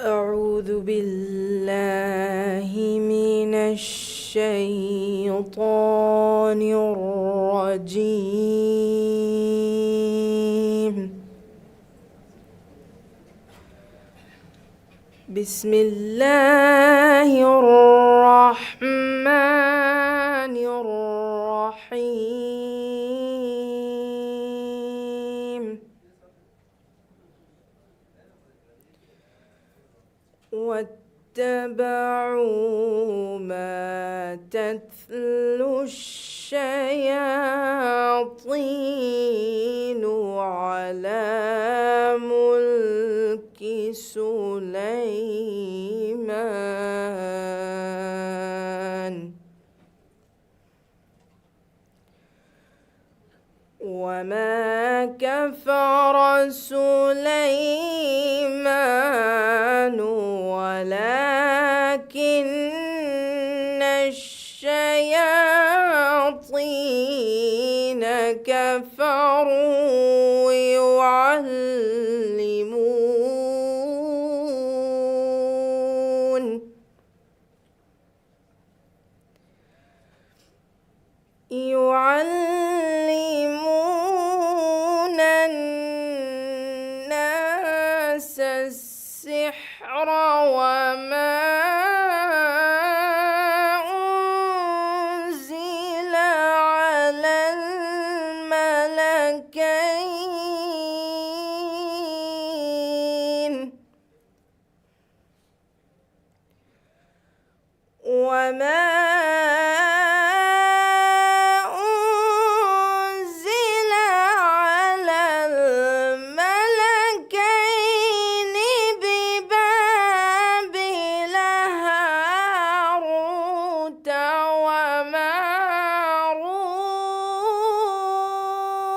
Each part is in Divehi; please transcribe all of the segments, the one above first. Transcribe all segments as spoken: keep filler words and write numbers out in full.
أعوذ بالله من الشيطان الرجيم. بسم الله الرحمن الرحيم. واتبعوا ما تتلو الشياطين على ملك سليمان. وما كفر سليمان ولكن الشياطين كفروا يعلمون يعلمون الناس السحر وما أنزل على الملكين وما أنزل على الملكين ببابل هاروت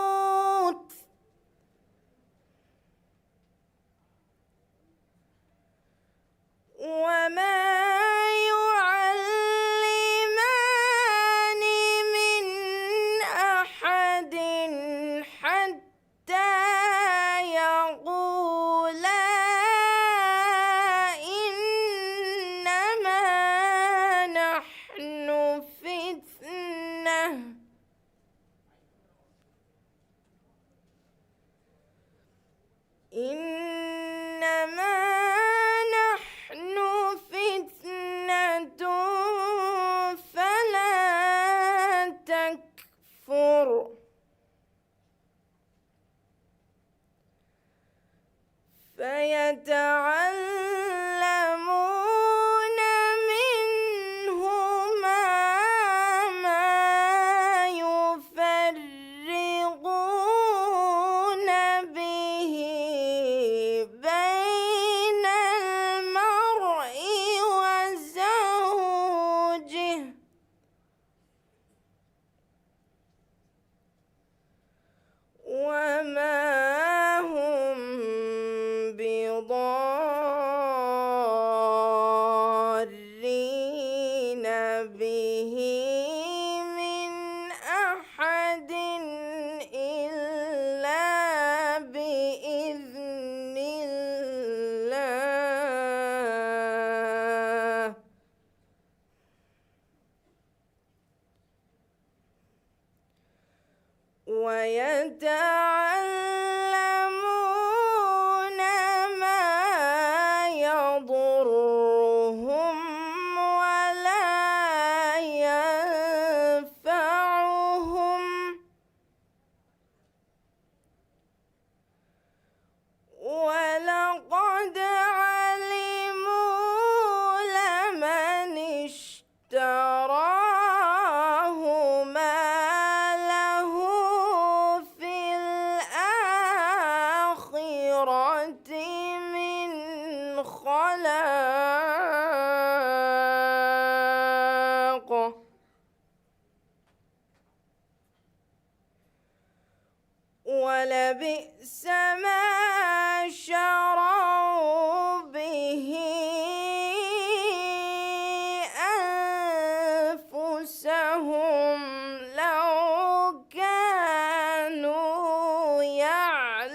وماروت وما يعلمان من أحد حتى يقولا إنما نحن فتنة إنما نحن فتنة فلا تكفر فيتعلمون منهما ما يفرقون به بين المرء وزوجه وما هم بضارين به من أحد إلا بإذن الله ويتعلمون ما يضرهم ولا ينفعهم ولقد علموا لمن اشتراه ما له في الآخرة من خلاق ولبئس ما شروا به أنفسهم لو كانوا يعلمون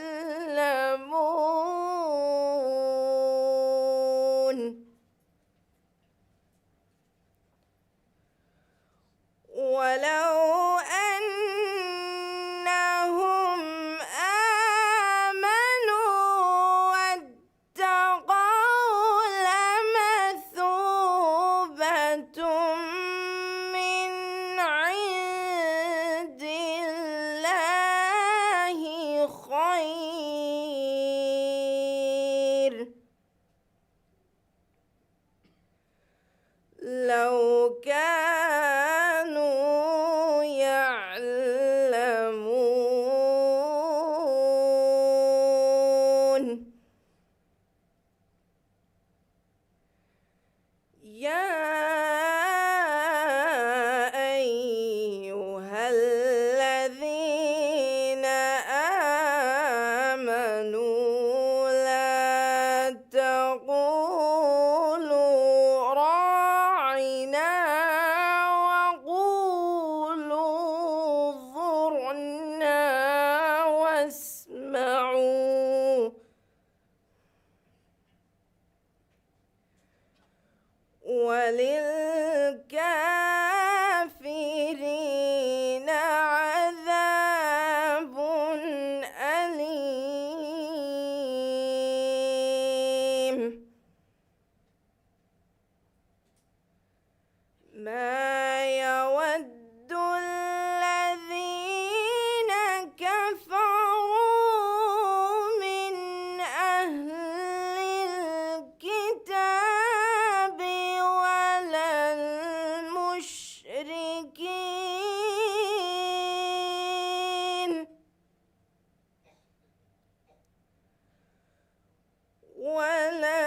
ولا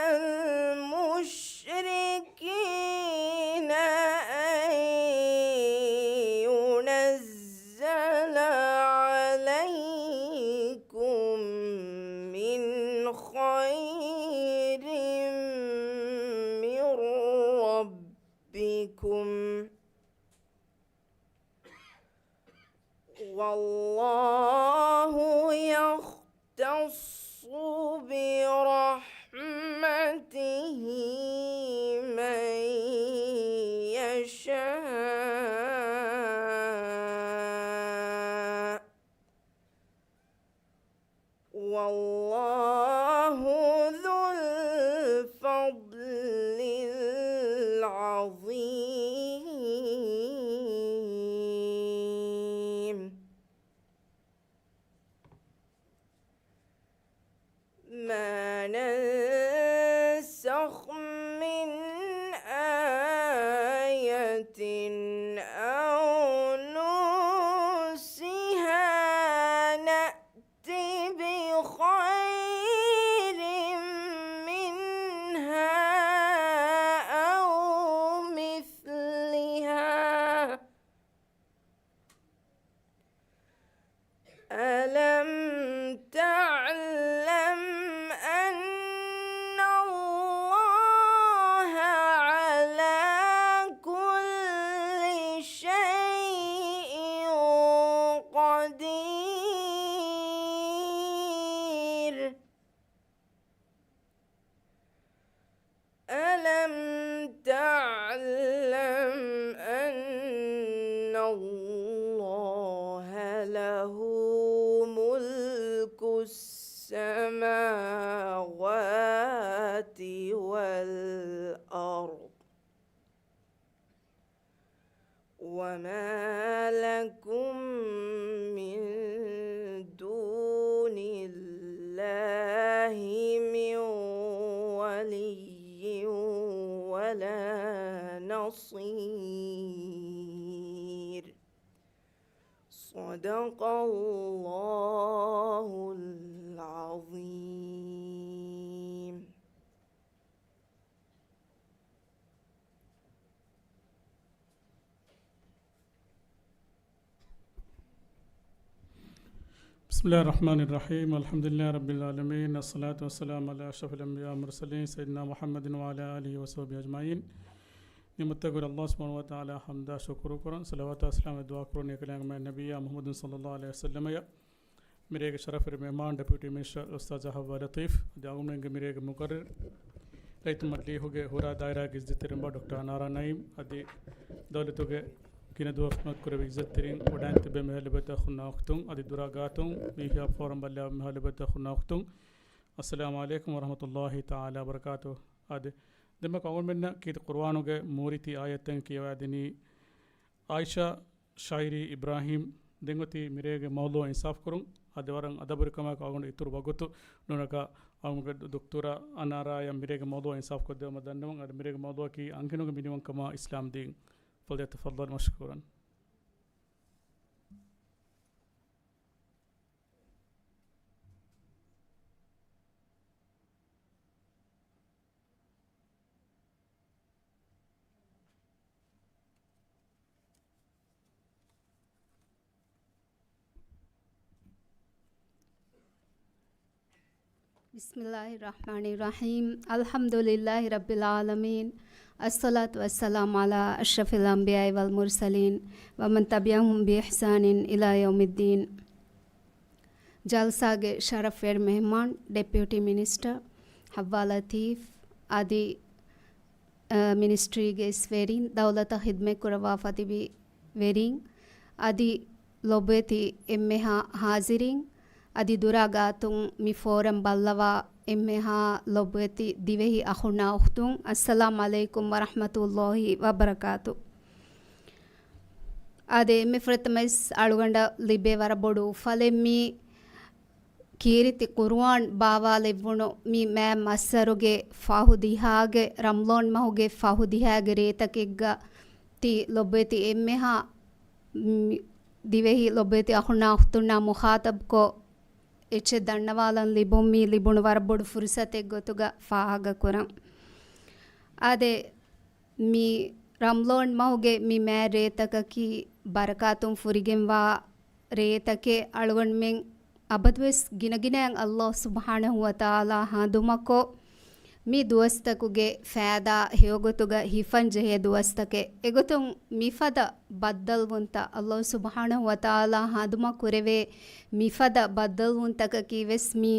المشركين أن ينزل عليكم من خير من ربكم، والله يختص برحمته من يشاء، والله ذو الفضل العظيم. ما ننسخ من آية أو ننسها نأت بخير منها أو مثلها. ألم تعلم أن الله على كل شيء قدير؟ ألم تعلم أن الله له ملك السماوات والأرض؟ وما لكم من دون الله من ولي ولا نصير. صدق الله العظيم. بسم الله الرحمن الرحيم. الحمد لله رب العالمين. الصلاة والسلام على أشرف الأنبياء والمرسلين سيدنا محمد وعلى آله وصحبه أجمعين. ނިމުއްތަކުރަށް ﷲ ސުބްޙާނަހޫ ވަތަޢާލާ ޙަމްދާ ޝުކުރު ކުރަން، ޞަލަވާތާ ސަލާމް ދުޢާ ކުރަން އެކަލާނގެ މާތް ނަބިއްޔާ މުޙައްމަދު ޞައްލައްލާހު ޢަލައިހި ވަސައްލަމައަށް. މިރޭގެ ޝަރަފުވެރި މެހެމާން ޑެޕިއުޓީ މިނިސްޓަރ އުސްތާޛް އަހަށް ވަ ލަޠީފް އަދި އަޅުގަނޑުމެންގެ މިރޭގެ މުޤައްރިރު ރައްޔިތު މަޖިލީހުގެ ހުރާ ދާއިރާގެ އިއްޒަތްތެރިން ބާ ޑޮކްޓަރ އަނާރާ ނައީމް އަދި ދައުލަތުގެ ގިނަ ދުވަހު ޚިދުމަތް ކުރެވި އިއްޒަތްތެރިން ވަޑައިން ތިއްބެވި މިހާ ލިބޭތާ އަޚުންނާ އުޚްތުން އަދި ދުރާ ގާތުން މި ހިޔާ ފޯރަމް ބައްލަވާ މިހާ ލިބޭތާ އަޚުންނާ އުޚްތުން، އައްސަލާމު ޢަލައިކުމް ވަރަޙްމަތުﷲ ތަޢާލާ ވަބަރަކާތުހު. އާދެ، ދެންމެ އަޅުގަނޑުމެންނަށް ކީރިތި ޤުރުއާނުގެ މޫރިތި އާޔަތްތައް ކިޔަވާދިނީ ޢާއިޝާ ޝާއިރީ އިބްރާހީމް. ދެން އޮތީ މިރޭގެ މައުޟޫޢަށް އިންސާފު ކުރުން. އާދެ، ވަރަށް އަދަބުވެރިކަމާއެކު އަޅުގަނޑު އިތުރު ވަގުތު ނޫނަކަށް އަޅުގަނޑުގެ ދޮކްޓަރ އަނާރާއަށް މިރޭގެ މައުޟޫޢަށް އިންސާފު ކޮށްދެއްވުމަށް ދަންނަވަން. އާދެ، މިރޭގެ މައުޟޫޢަކީ އަންހެނުންގެ މިނިވަންކަމާ އިސްލާމް ދީން. فليتفضل مشكورا. بسم الله الرحمن الرحيم. الحمد لله رب العالمين. الصلاة والسلام على أشرف الأنبياء والمرسلين ومن تبعهم بإحسان إلى يوم الدين. ޖަލްސާގެ ޝަރަފްވެރި މެހެމާން، ޑެޕިއުޓީ މިނިސްޓަރ ހައްވާ ލަތީފް އަދި، އަ، މިނިސްޓްރީގެ އިސްވެރިން، ދައުލަތަށް ޚިދުމަތްކުރައްވާފަ ތިބި ވެރިން އަދި ލޮބުވެތި އެންމެހާ ޙާޟިރީން އަދި ދުރާ ގާތުން މި ފޯރަމް ބައްލަވާ އެންމެހާ ލޮބުވެތި ދިވެހި އަޚުންނާ އުޚްތުން، އައްސަލާމު ޢަލައިކުމް ވަރަޙްމަތުﷲ ވަބަރަކާތު. އާދެ، އެންމެ ފުރަތަމަވެސް އަޅުގަނޑަށް ލިބޭ ވަރަށް ބޮޑު އުފަލެއް މި ކީރިތި ޤުރުއާން ބާވާލެއްވުނު މި މާތް މައްސަރުގެ ފަހު ދިހާގެ، ރަމަޟާން މަހުގެ ފަހު ދިހާގެ ރޭތަކެއްގަ ތި ލޮބުވެތި އެންމެހާ، މި، ދިވެހި ލޮބުވެތި އަޚުންނާ އުޚްތުންނާ މުޚާޠަބްކޮށް، އެއްޗެއް ދަންނަވާލަން ލިބުން މީ ލިބުނު ވަރަށް ބޮޑު ފުރުސަތެއް ގޮތުގަ ފާހަގަކުރަން. އާދެ، މި ރަމްޟާން މަހުގެ މި މާތް ރޭތަކަކީ ބަރަކާތުން ފުރިގެންވާ ރޭތަކެއް. އަޅުގަނޑުމެން އަބަދުވެސް ގިނަގިނައިން ﷲ ސުބްޙާނަހޫ ވަތަޢާލާ ހަނދުމަކޮށް، މި ދުވަސްތަކުގެ ފައިދާ ހެޔޮގޮތުގަ ހިފަންޖެހޭ ދުވަސްތަކެއް. އެގޮތުން މިފަދަ ބައްދަލުވުންތައް، ﷲ ސުބްޙާނަހޫ ވަތަޢާލާ ހަނދުމަ ކުރެވޭ މިފަދަ ބައްދަލުވުންތަކަކީ ވެސް މި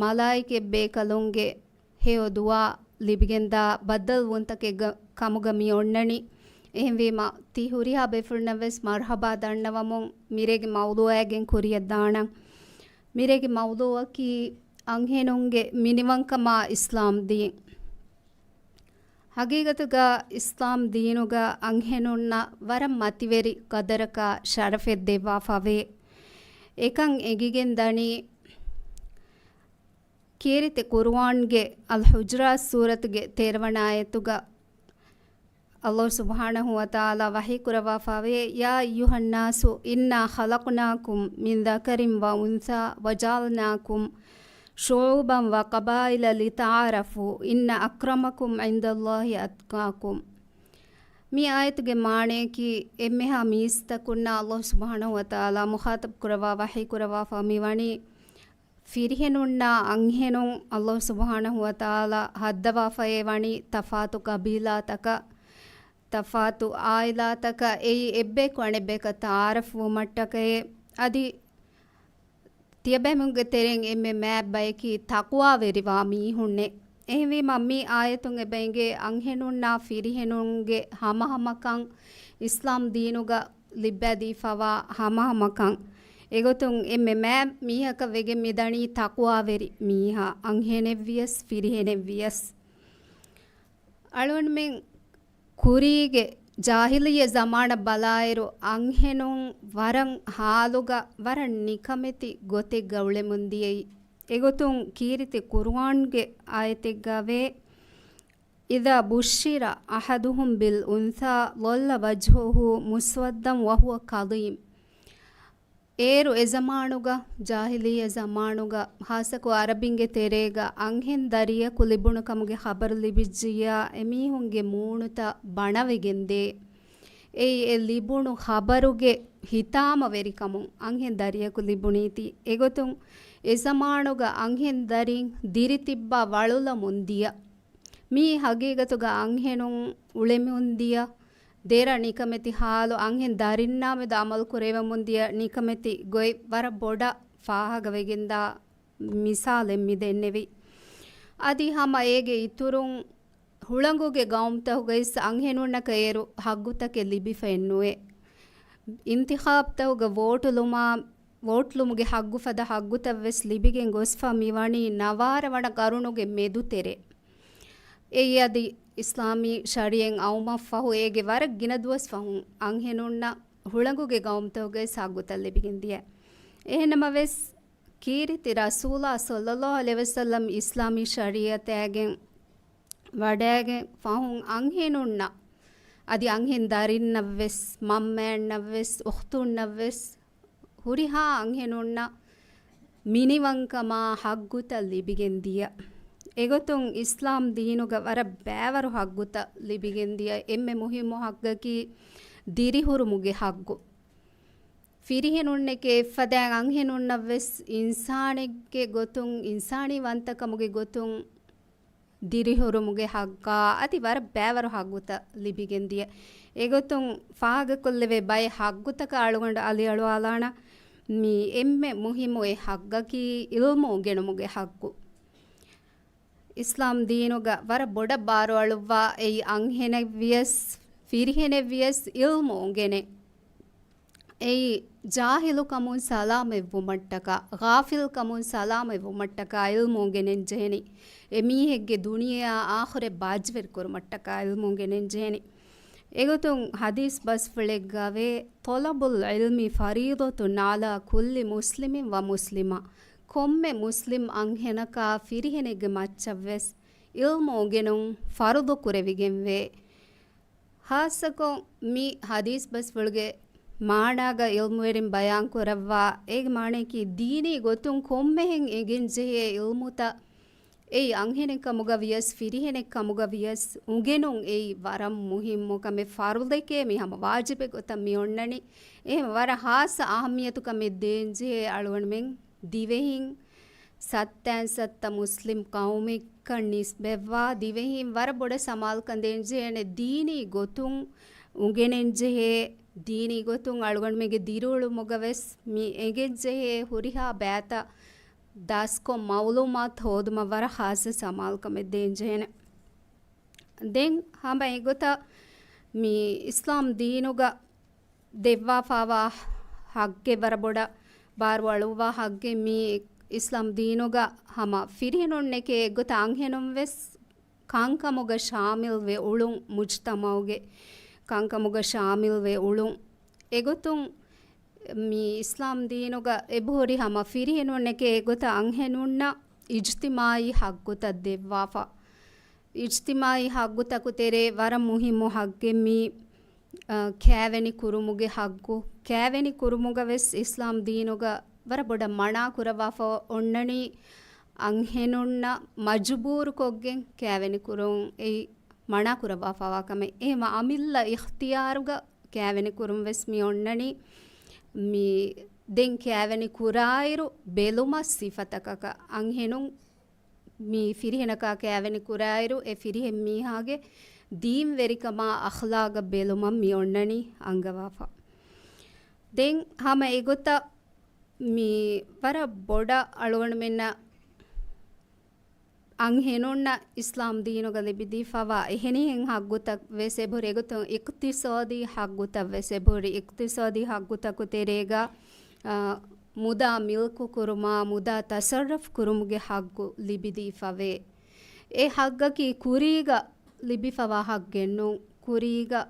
މަލާއިކަތް ބޭކަލުންގެ ހެޔޮ ދުޢާ ލިބިގެންދާ ބައްދަލުވުންތަކެއްގަ ކަމުގަ މި އޮންނަނީ. އެހެންވީމަ، ތި ހުރިހާ ބޭފުޅުންނަށް ވެސް މަރްޙަބާ ދަންނަވަމުން، މިރޭގެ މައުޟޫޢާގެން ކުރިއަށް ދާނަން. މިރޭގެ މައުޟޫޢަކީ އަންހެނުންގެ މިނިވަންކަމާ އިސްލާމް ދީން. ހަގީގަތުގަ އިސްލާމް ދީނުގަ އަންހެނުންނަށް ވަރަށް މަތިވެރި ޤަދަރަކާ ޝަރަފެއް ދެއްވާފަވޭ. އެކަން އެނގިގެން ދަނީ، ކީރިތި ޤުރުއާންގެ އަލް ޙުޖުރާތް ސޫރަތުގެ ތޭރަވަނަ އާޔަތުގަ ﷲ ސުބްޙާނަހޫ ވަތަޢާލާ ވަޙީ ކުރައްވާފަވޭ، يا أيها الناس إنا خلقناكم من ذكر وأنثى وجعلناكم شعوبا وقبائل لتعارفوا إن أكرمكم عند الله أتقاكم. މި އާޔަތުގެ މާނަޔަކީ، އެންމެހާ މީސްތަކުންނާ ﷲ ސުބްޙާނަހޫ ވަތަޢާލާ މުޚާޠަބު ކުރައްވާ ވަޙީ ކުރައްވާފަ މިވަނީ، ފިރިހެނުންނާ އަންހެނުން ﷲ ސުބްޙާނަހޫ ވަތަޢާލާ ހައްދަވާފައޭ ވަނީ ތަފާތު ޤަބީލާތަކަށް، ތަފާތު ޢާއިލާތަކަށް. އެއީ އެއްބަޔަކު އަނެއްބަޔަކަށް ތަޢާރަފް ވުމަށްޓަކައޭ. އަދި ތިޔަބައިމީހުންގެ ތެރެއިން އެންމެ މާތް ބަޔަކީ ތަޤްވާވެރިވާ މީހުންނޭ. އެހެންވީމަ، މި އާޔަތުން އެބަ އެނގޭ އަންހެނުންނާ ފިރިހެނުންގެ ހަމަހަމަކަން، އިސްލާމް ދީނުގަ ލިއްބައިދީފަވާ ހަމަހަމަކަން. އެގޮތުން އެންމެ މާތް މީހަކަށް ވެގެން މިދަނީ ތަޤްވާވެރި މީހާ، އަންހެނެއްވިޔަސް ފިރިހެނެއްވިޔަސް. އަޅުގަނޑުމެން ކުރީގެ ޖާހިލިއްޔަ ޒަމާނަށް ބަލާއިރު، އަންހެނުން ވަރަށް ހާލުގަ ވަރަށް ނިކަމެތި ގޮތެއްގަ އުޅެމުން ދިޔައީ. އެގޮތުން ކީރިތި ޤުރުއާންގެ އާޔަތެއްގަ ވޭ، إذا بشر أحدهم بالأنثى ظل وجهه مسودا وهو كظيم. އޭރު އެޒަމާނުގަ، ޖާހިލިއްޔަ ޒަމާނުގަ، ހާއްސަކޮށް ޢަރަބިންގެ ތެރޭގަ އަންހެން ދަރިޔަކު ލިބުނު ކަމުގެ ޚަބަރު ލިބިއްޖިއްޔާ، އެމީހުންގެ މޫނުތައް ބަނަވެގެން ދޭ. އެއީ އެ ލިބުނު ޚަބަރުގެ ހިތާމަވެރިކަމުން އަންހެން ދަރިޔަކު ލިބުނީތީ. އެގޮތުން އެޒަމާނުގަ އަންހެން ދަރިން ދިރިތިއްބާ ވަޅުލަމުން ދިޔަ. މީ ހަގީގަތުގަ އަންހެނުން އުޅެމުން ދިޔަ ދެރަ ނިކަމެތި ހާލު، އަންހެން ދަރިންނާމެދު ޢަމަލު ކުރެވެމުން ދިޔަ ނިކަމެތި ގޮތް ވަރަށް ބޮޑަށް ފާހަގަވެގެންދާ މިސާލެއް މި ދެންނެވި. އަދި ހަމަ އޭގެ އިތުރުން، ހުޅަނގުގެ ގައުމުތަކުގައިސް އަންހެނުންނަކަށް އޭރު ހައްގުތަކެއް ލިބިފައެއް ނުވޭ. އިންތިޚާބުތަކުގަ ވޯޓުލުމާ، ވޯޓްލުމުގެ ހައްގު ފަދަ ހައްގުތައް ވެސް ލިބިގެން ގޮސްފަ މިވަނީ ނަވާރަ ވަނަ ގަރުނުގެ މެދުތެރޭ. އެއީ އަދި އިސްލާމީ ޝަރީޢަތް އައުމަށްފަހު އޭގެ ވަރަށް ގިނަ ދުވަސް ފަހުން އަންހެނުންނަށް ހުޅަނގުގެ ގައުމުތަކުގައި ހައްގުތައް ލިބިގެން ދިޔަ. އެހެންނަމަވެސް، ކީރިތި ރަސޫލާ ޞައްލައްލާހު ޢަލައިހި ވަސައްލަމް އިސްލާމީ ޝަރީޢަތާގެން ވަޑައިގެން ފަހުން އަންހެނުންނަށް، އަދި އަންހެން ދަރިންނަށްވެސް، މަންމައަށްނަށްވެސް، އުޚްތުންނަށްވެސް، ހުރިހާ އަންހެނުންނަށް މިނިވަންކަމާ ހައްގުތައް ލިބިގެން ދިޔަ. އެގޮތުން އިސްލާމް ދީނުގަ ވަރަށް ބައިވަރު ހައްގުތައް ލިބިގެން ދިޔަ. އެންމެ މުހިއްމު ހައްގަކީ ދިރިހުރުމުގެ ހައްގު. ފިރިހެނުންނެކޭ އެއްފަދައިން އަންހެނުންނަށްވެސް އިންސާނެއްގެ ގޮތުން، އިންސާނީ ވަންތަކަމުގެ ގޮތުން ދިރިހުރުމުގެ ހައްގާ އަދި ވަރަށް ބައިވަރު ހައްގުތައް ލިބިގެން ދިޔަ. އެގޮތުން ފާހަގަކޮށްލެވޭ ބައެއް ހައްގުތަކަށް އަޅުގަނޑު އަލިއަޅުވާލާނަން. މި އެންމެ މުހިއްމު އެއް ހައްގަކީ ޢިލްމު އުނގެނުމުގެ ހައްގު. އިސްލާމް ދީނުގަ ވަރަށް ބޮޑަށް ބާރުއަޅުއްވާ އެއީ އަންހެނެއްވިޔަސް، ފިރިހެނެއްވިޔަސް ޢިލްމު އުނގެނެ. އެއީ ޖާހިލުކަމުން ސަލާމަތްވުމަށްޓަކާ، ޣާފިލްކަމުން ސަލާމަތްވުމަށްޓަކާ ޢިލްމު އުނގެނެން ޖެހެނީ. އެމީހެއްގެ ދުނިޔެއާ އާޚިރަތް ބާއްޖަވެރިކުރުމަށްޓަކާ ޢިލްމު އުނގެނެން ޖެހެނީ. އެގޮތުން ޙަދީޘް ބަސްފުޅެއްގަވޭ، طلب العلم فريضة على كل مسلم ومسلمة. ކޮންމެ މުސްލިމް އަންހެނަކާ ފިރިހެނެއްގެ މައްޗަށްވެސް ޢިލްމު އުނގެނުން ފަރުޟު ކުރެވިގެންވޭ. ޚާއްޞަކޮށް މި ޙަދީޘް ބަސްފުޅުގެ މާނާގަ އިލްމުވެރިން ބަޔާން ކުރައްވާ، އޭގެ މާނަޔަކީ ދީނީ ގޮތުން ކޮންމެހެން އެނގެންޖެހޭ އިލްމުތައް އެއީ އަންހެނެއް ކަމުގަ ވިޔަސް، ފިރިހެނެއް ކަމުގަ ވިޔަސް އުނގެނުން އެއީ ވަރަށް މުހިއްމު ކަމެއް، ފަރުޟެކޭ މީ ހަމަ ވާޖިބެއް ގޮތަށް މި އޮންނަނީ. އެހެން ވަރަށް ހާއްސަ އަހައްމިޔަތުކަމެއް ދޭންޖެހޭ އަޅުގަނޑުމެން ދިވެހިން ސައްތައިން ސައްތަ މުސްލިމް ޤައުމެއްކަން ނިސްބަތްވާ ދިވެހިން ވަރަށް ބޮޑަށް ސަމާލުކަން ދޭންޖެހޭނެ. ދީނީ ގޮތުން އުނގެނެންޖެހޭ، ދީނީ ގޮތުން އަޅުގަނޑުމެންގެ ދިރިއުޅުމުގަ ވެސް މި އެނގެންޖެހޭ ހުރިހާ ބައިތައް ދަސްކޮށް މައުލޫމާތު ހޯދުމަށް ވަރަށް ހާއްސަ ސަމާލުކަމެއް ދޭންޖެހޭނެ. ދެން ހަމަ އެގޮތަށް މި އިސްލާމް ދީނުގަ ދެއްވާފާވާ ހައްގެއް، ވަރަށް ބޮޑަށް ބާރު އަޅުއްވާ ހައްގެއް، މި އިސްލާމް ދީނުގަ ހަމަ ފިރިހެނުންނެކޭ އެއްގޮތަށް އަންހެނުން ވެސް ކަންކަމުގަ ޝާމިލްވެ އުޅުން، މުޖްތަމައުގެ ކަންކަމުގަ ޝާމިލްވެ އުޅުން. އެގޮތުން މި އިސްލާމް ދީނުގަ އެބަހުރި ހަމަ ފިރިހެނުންނެކޭ އެގޮތަށް އަންހެނުންނަށް އިޖްތިމާއީ ހައްގުތައް ދެއްވާފަ. އިޖްތިމާއީ ހައްގުތަކު ތެރޭ ވަރަށް މުހިއްމު ހައްގެއް މީ، އަ، ކައިވެނި ކުރުމުގެ ހައްގު. ކައިވެނި ކުރުމުގަ ވެސް އިސްލާމް ދީނުގަ ވަރަށް ބޮޑަށް މަނާ ކުރައްވާފަ އޮންނަނީ އަންހެނުންނަށް މަޖުބޫރުކޮށްގެން ކައިވެނި ކުރުން އެއީ މަނާ ކުރައްވާފަވާ ކަމެއް. އެހެމަ އަމިއްލަ އިޚްތިޔާރުގަ ކައިވެނި ކުރުން ވެސް މި އޮންނަނީ. މި ދެން ކައިވެނި ކުރާއިރު ބެލުމަށް ސިފަތަކަކަށް އަންހެނުން މި ފިރިހެނަކާ ކައިވެނި ކުރާއިރު، އެ ފިރިހެން މީހާގެ ދީންވެރިކަމާ އަޚްލާގަށް ބެލުމަށް މި އޮންނަނީ އަންގަވާފަ. ދެން ހަމަ އެގޮތަށް މި ވަރަށް ބޮޑަށް އަޅުގަނޑުމެންނަށް އަންހެނުންނަށް އިސްލާމް ދީނުގަ ލިބިދީފަވާ އެހެނިހެން ހައްގުތައް ވެސް އެބަހުރި، އެގޮތުން އިޤްތިޞާދީ ހައްގުތައް ވެސް އެބަހުރި. އިޤްތިޞާދީ ހައްގުތަކު ތެރޭގަ، އާ، މުދާ މިލްކު ކުރުމާ، މުދާ ތަޞައްރަފް ކުރުމުގެ ހައްގު ލިބިދީފަވޭ. އެ ހައްގަކީ ކުރީގަ ލިބިފަވާ ހައްގެއްނޫން. ކުރީގަ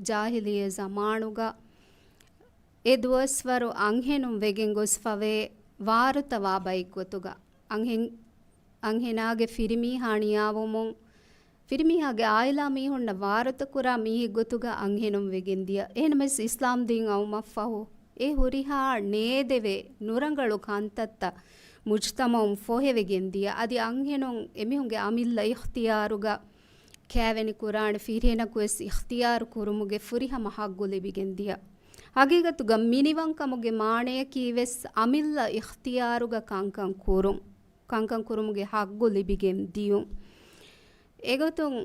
ޖާހިލިއްޔަ ޒަމާނުގަ އެ ދުވަސްވަރު އަންހެނުން ވެގެން ގޮސްފަވޭ ވާރުތަވާ ބައެއްގޮތުގަ. އަންހެން-، އަންހެނާގެ ފިރިމީހާ ނިޔާވުމުން، ފިރިމީހާގެ އާއިލާ މީހުންނަށް ވާރުތަކުރާ މީހެއްގޮތުގަ އަންހެނުން ވެގެންދިޔަ. އެހެނަމަސް އިސްލާމް ދީން އައުމަށްފަހު އެ ހުރިހާ ނޭދެވޭ ނުރަނގަޅު ކަންތައްތައް މުޖްތަމައުން ފޮހެވެގެން ދިޔަ. އަދި އަންހެނުން އެމީހުންގެ އަމިއްލަ އިޚްތިޔާރުގަ ކައިވެނި ކުރާނެ ފިރިހެނަކު ވެސް އިޚްތިޔާރު ކުރުމުގެ ފުރިހަމަ ހައްގު ލިބިގެން ދިޔަ. ހަގީގަތުގަ މިނިވަންކަމުގެ މާނަޔަކީ ވެސް އަމިއްލަ އިޚްތިޔާރުގަ ކަންކަން ކުރުން، ކަންކަން ކުރުމުގެ ހައްގު ލިބިގެން ދިޔުން. އެގޮތުން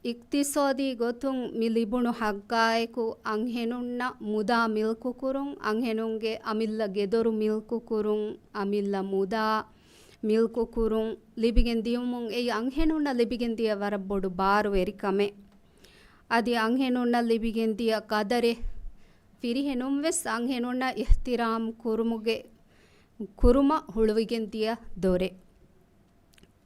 އިޤްތިޞާދީ ގޮތުން މި ލިބުނު ހައްގާއެކު އަންހެނުންނަށް މުދާ މިލްކުކުރުން، އަންހެނުންގެ އަމިއްލަ ގެދޮރު މިލްކުކުރުން، އަމިއްލަ މުދާ މިލްކުކުރުން ލިބިގެން ދިޔުމުން އެއީ އަންހެނުންނަށް ލިބިގެން ދިޔަ ވަރަށް ބޮޑު ބާރުވެރިކަމެއް. އަދި އަންހެނުންނަށް ލިބިގެން ދިޔަ ޤަދަރެއް، ފިރިހެނުން ވެސް އަންހެނުންނަށް އިޙްތިރާމް ކުރުމުގެ، ކުރުމަށް ހުޅުވިގެން ދިޔަ ދޮރެއް.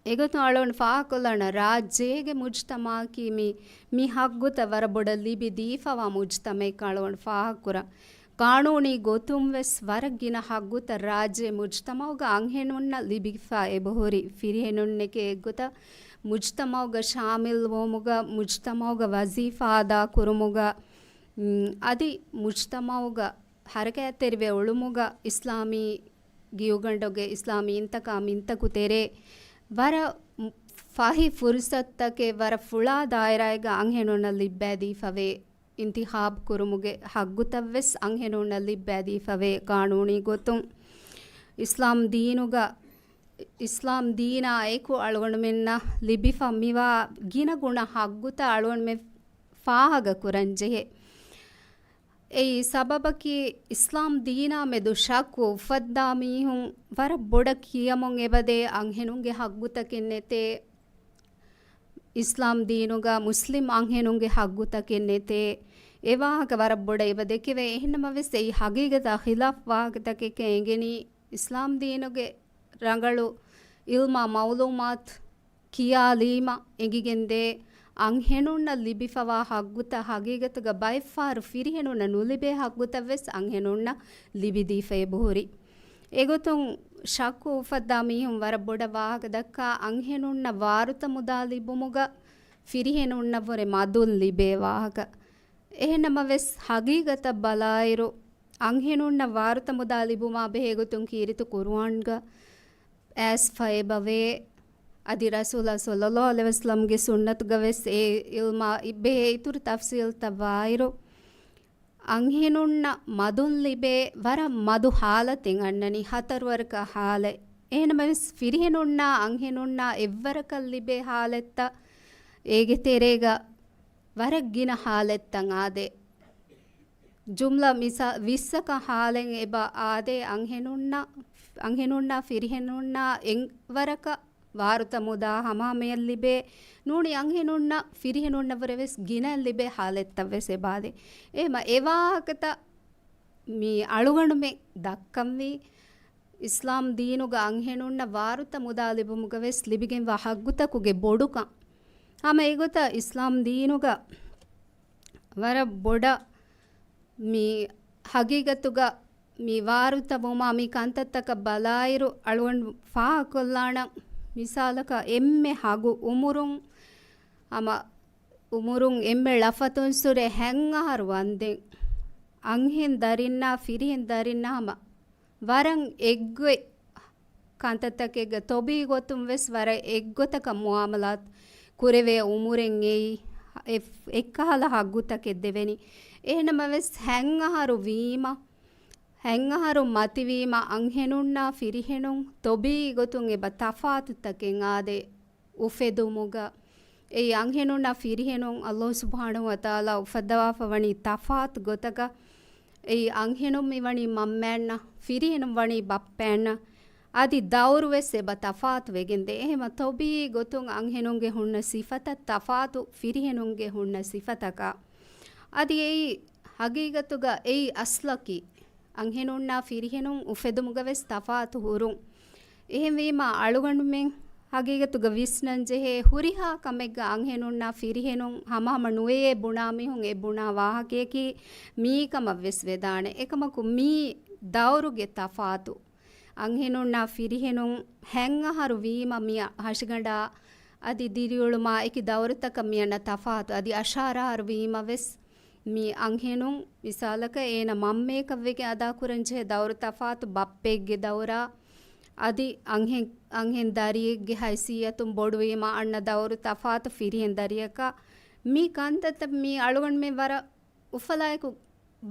އެގޮތުން އަޅުގަނޑު ފާހަގަކޮށްލާނަ ރާއްޖޭގެ މުޖްތަމަޢަކީ މި، މި ހައްގުތައް ވަރަށް ބޮޑަށް ލިބި ދީފަވާ މުޖްތަމަޢެއް އަޅުގަނޑު ފާހަގަކުރަން. ޤާނޫނީ ގޮތުން ވެސް ވަރަށް ގިނަ ހައްގުތައް ރާއްޖޭ މުޖްތަމަޢުގަ އަންހެނުންނަށް ލިބިފަ އެބަހުރި. ފިރިހެނުންނެކޭ އެއްގޮތަށް މުޖްތަމަޢުގަ ޝާމިލްވުމުގަ، މުޖްތަމަޢުގަ ވަޒީފާ އަދާ ކުރުމުގަ، އަދި މުޖްތަމަޢުގަ ހަރަކާތްތެރިވެ އުޅުމުގަ އިސްލާމީ ގިއުގަނޑުގެ އިސްލާމީ އިންތަކާ މިންތަކު ތެރޭ ވަރަށް ފަހި ފުރުސަތުތަކެއް ވަރަށް ފުޅާ ދާއިރާއެއްގަ އަންހެނުންނަށް ލިއްބައިދީފަވޭ. އިންތިޚާބު ކުރުމުގެ ހައްގުތައްވެސް އަންހެނުންނަށް ލިއްބައިދީފަވޭ ޤާނޫނީ ގޮތުން. އިސްލާމް ދީނުގަ، އިސްލާމް ދީނާ އެކު އަޅުގަނޑުމެންނަށް ލިބިފަ މިވާ ގިނަ ގުނަ ހައްގުތައް އަޅުގަނޑުމެން ފާހަގަ ކުރަން ޖެހޭ. އެއީ ސަބަބަކީ، އިސްލާމް ދީނާ މެދު ޝައްކު އުފައްދާ މީހުން ވަރަށް ބޮޑަށް ކިޔަމުން އެބަދޭ، އަންހެނުންގެ ހައްގުތަކެއް ނެތޭ، އިސްލާމް ދީނުގަ މުސްލިމް އަންހެނުންގެ ހައްގުތަކެއް ނެތޭ. އެ ވާހަކަ ވަރަށް ބޮޑަށް އެބަ ދެކެވޭ. އެހެންނަމަވެސް، އެއީ ހަގީގަތާ ޚިލާފް ވާހަކަތަކެކޭ އެނގެނީ. އިސްލާމް ދީނުގެ ރަނގަޅު އިލްމާ މައުލޫމާތު ކިޔާލީމަ އެނގިގެންދޭ، އަންހެނުންނަށް ލިބިފަވާ ހައްގުތައް ހަގީގަތުގަ ބައެއްފަހަރު ފިރިހެނުންނަށް ނުލިބޭ ހައްގުތައްވެސް އަންހެނުންނަށް ލިބިދީފަ އެބަހުރި. އެގޮތުން ޝައްކު އުފައްދާ މީހުން ވަރަށް ބޮޑަށް ވާހަކަ ދައްކާ، އަންހެނުންނަށް ވާރުތަ މުދާ ލިބުމުގަ ފިރިހެނުންނަށްވުރެ މަދުން ލިބޭ ވާހަކަ. އެހެންނަމަވެސް، ހަގީގަތަށް ބަލާއިރު، އަންހެނުންނަށް ވާރުތަ މުދާ ލިބުމާ ބެހޭގޮތުން ކީރިތި ޤުރުއާންގަ އައިސްފަ އެބަވޭ. އަދި ރަސޫލާ ޞައްލައްލާހު ޢަލައިހި ވަސައްލަމްގެ ސުންނަތުގަވެސް އެ ޢިލްމާ ބެހޭ އިތުރު ތަފްޞީލްތައް ވާއިރު، އަންހެނުންނަށް މަދުން ލިބޭ ވަރަށް މަދު ޙާލަތެއް އަންނަނީ، ހަތަރުވަރަކަށް ޙާލެއް. އެހެންނަމަވެސް، ފިރިހެނުންނާ އަންހެނުންނާ އެއްވަރަކަށް ލިބޭ ޙާލަތްތައް އޭގެ ތެރޭގަ ވަރަށް ގިނަ ޙާލަތްތައް އާދޭ. ޖުމްލަ މިސާ-، ވިއްސަކަށް ޙާލެއް އެބަ އާދޭ އަންހެނުންނަށް، އަންހެނުންނާ ފިރިހެނުންނާ އެއްވަރަކަށް ވާރުތަ މުދާ ހަމަހަމަޔަށް ލިބޭ، ނޫނީ އަންހެނުންނަށް ފިރިހެނުންނަށްވުރެ ވެސް ގިނައިން ލިބޭ ޙާލަތްތައް ވެސް އެބަ އާދޭ. އެހެމަ އެ ވާހަކަތައް މި އަޅުގަނޑުމެން ދައްކަންވީ، އިސްލާމް ދީނުގަ އަންހެނުންނަށް ވާރުތަ މުދާ ލިބުމުގަ ވެސް ލިބިގެންވާ ޙައްޤުތަކުގެ ބޮޑުކަން. ހަމަ އެގޮތަށް އިސްލާމް ދީނުގަ ވަރަށް ބޮޑަށް މި ހަގީގަތުގަ މި ވާރުތަ ވުމާ މި ކަންތައްތަކަށް ބަލާއިރު، އަޅުގަނޑު ފާހަގަކޮށްލާނަން. މިސާލަކަށް، އެންމެ ހަގު އުމުރުން ހަމަ އުމުރުން އެންމެ ޅަފަތުންސުރެ ހަތް އަހަރު ވަންދެން އަންހެން ދަރިންނާ ފިރިހެން ދަރިންނާ ހަމަ ވަރަށް އެއްގޮތް ކަންތައްތަކެއްގަ ތޮބީ ގޮތުން ވެސް ވަރަށް އެއްގޮތަކަށް މުއާމަލާތު ކުރެވޭ އުމުރެއް އެއީ، އެ-، އެއްކަހަލަ ހައްގުތަކެއް ދެވެނީ. އެހެންނަމަވެސް، ހަތް އަހަރު ވީމަ، ހަތް އަހަރު މަތިވީމަ، އަންހެނުންނާ ފިރިހެނުން ތޮބީ ގޮތުން އެބަ ތަފާތުތަކެއް އާދޭ އުފެދުމުގަ. އެއީ އަންހެނުންނާ ފިރިހެނުން ﷲ ސުބްޙާނަހޫ ވަތަޢާލާ އުފައްދަވާފަ ވަނީ ތަފާތު ގޮތަކަށް. އެއީ އަންހެނުން މި ވަނީ މަންމައެއްނަށް، ފިރިހެނުން ވަނީ ބައްޕައެއްނަށް. އަދި ދައުރު ވެސް އެބަ ތަފާތު ވެގެންދޭ. އެހެމަ ތޮބީ ގޮތުން އަންހެނުންގެ ހުންނަ ސިފަތައް ތަފާތު ފިރިހެނުންގެ ހުންނަ ސިފަތަކާ. އަދި އެއީ ހަގީގަތުގަ އެއީ އަސްލަކީ، އަންހެނުންނާ ފިރިހެނުން އުފެދުމުގަ ވެސް ތަފާތު ހުރުން. އެހެންވީމާ، އަޅުގަނޑުމެން ހަގީގަތުގަ ވިސްނަން ޖެހޭ ހުރިހާ ކަމެއްގަ އަންހެނުންނާ ފިރިހެނުން ހަމަހަމަ ނުވެޔޭ ބުނާ މީހުން އެ ބުނާ ވާހަކަޔަކީ މިއީ ކަމަށް ވެސް ވެދާނެ. އެކަމަކު، މީ ދައުރުގެ ތަފާތު. އަންހެނުންނާ ފިރިހެނުން ހަތް އަހަރު ވީމަ މިއަށް ހަށިގަނޑާ އަދި ދިރިއުޅުމާ އެކި ދައުރުތަކަށް މިއަންނަ ތަފާތު. އަދި އަށާރަ އަހަރު ވީމަ ވެސް މި އަންހެނުން، މިސާލަކަށް، އޭނަ މަންމަޔަކަށް ވެގެން އަދާކުރަން ޖެހޭ ދައުރު ތަފާތު، ބައްޕައެއްގެ ދައުރާ އަދި އަންހެން، އަންހެން ދަރިއެއްގެ ހައިސިއްޔަތުން ބޮޑުވީމަ އަންނަ ދައުރު ތަފާތު ފިރިހެން ދަރިއަކަށް. މި ކަންތައްތައް މި އަޅުގަނޑުމެން ވަރަށް އުފަލާއެކު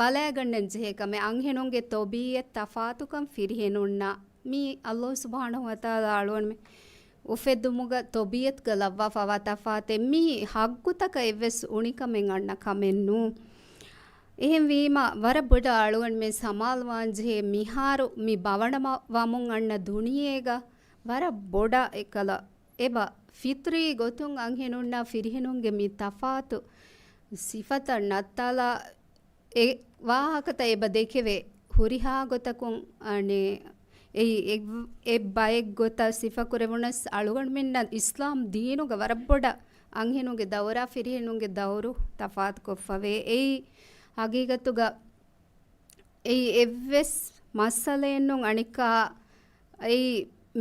ބަލައިގަންނަން ޖެހޭ ކަމެއް، އަންހެނުންގެ ތޮބީއަތް ތަފާތުކަން ފިރިހެނުންނަށް. މީ ﷲ ސުބްޙާނަހޫ ވަތަޢާލާ އަޅުގަނޑުމެން އުފެއްދުމުގަ ތޮބީއަތުގަ ލައްވާފައިވާ ތަފާތެއް. މީ ހައްގުތަކަށް އެއްވެސް އުނިކަމެއް އަންނަ ކަމެއް ނޫން. އެހެންވީމަ، ވަރަށް ބޮޑަށް އަޅުގަނޑުމެން ސަމާލުވާން ޖެހޭ މިހާރު މި ބަވަނަ ވަމުން އަންނަ ދުނިޔޭގަ ވަރަށް ބޮޑަށް އެކަލަ އެބަ ފިޠްރީ ގޮތުން އަންހެނުންނާ ފިރިހެނުންގެ މި ތަފާތު ސިފަތައް ނައްތާލާ އެ ވާހަކަތައް އެބަ ދެކެވޭ. ހުރިހާ ގޮތަކުން، އަނެއް، އެއީ އެއް، އެއް ބައެއް ގޮތަށް ސިފަކުރެވުނަސް، އަޅުގަނޑުމެންނަށް އިސްލާމް ދީނުގަ ވަރަށް ބޮޑަށް އަންހެނުންގެ ދައުރާ ފިރިހެނުންގެ ދައުރު ތަފާތުކޮށްފަވޭ. އެއީ ހަގީގަތުގަ އެއީ އެއްވެސް މައްސަލައެއްނޫން. އަނެއްކާ، އެއީ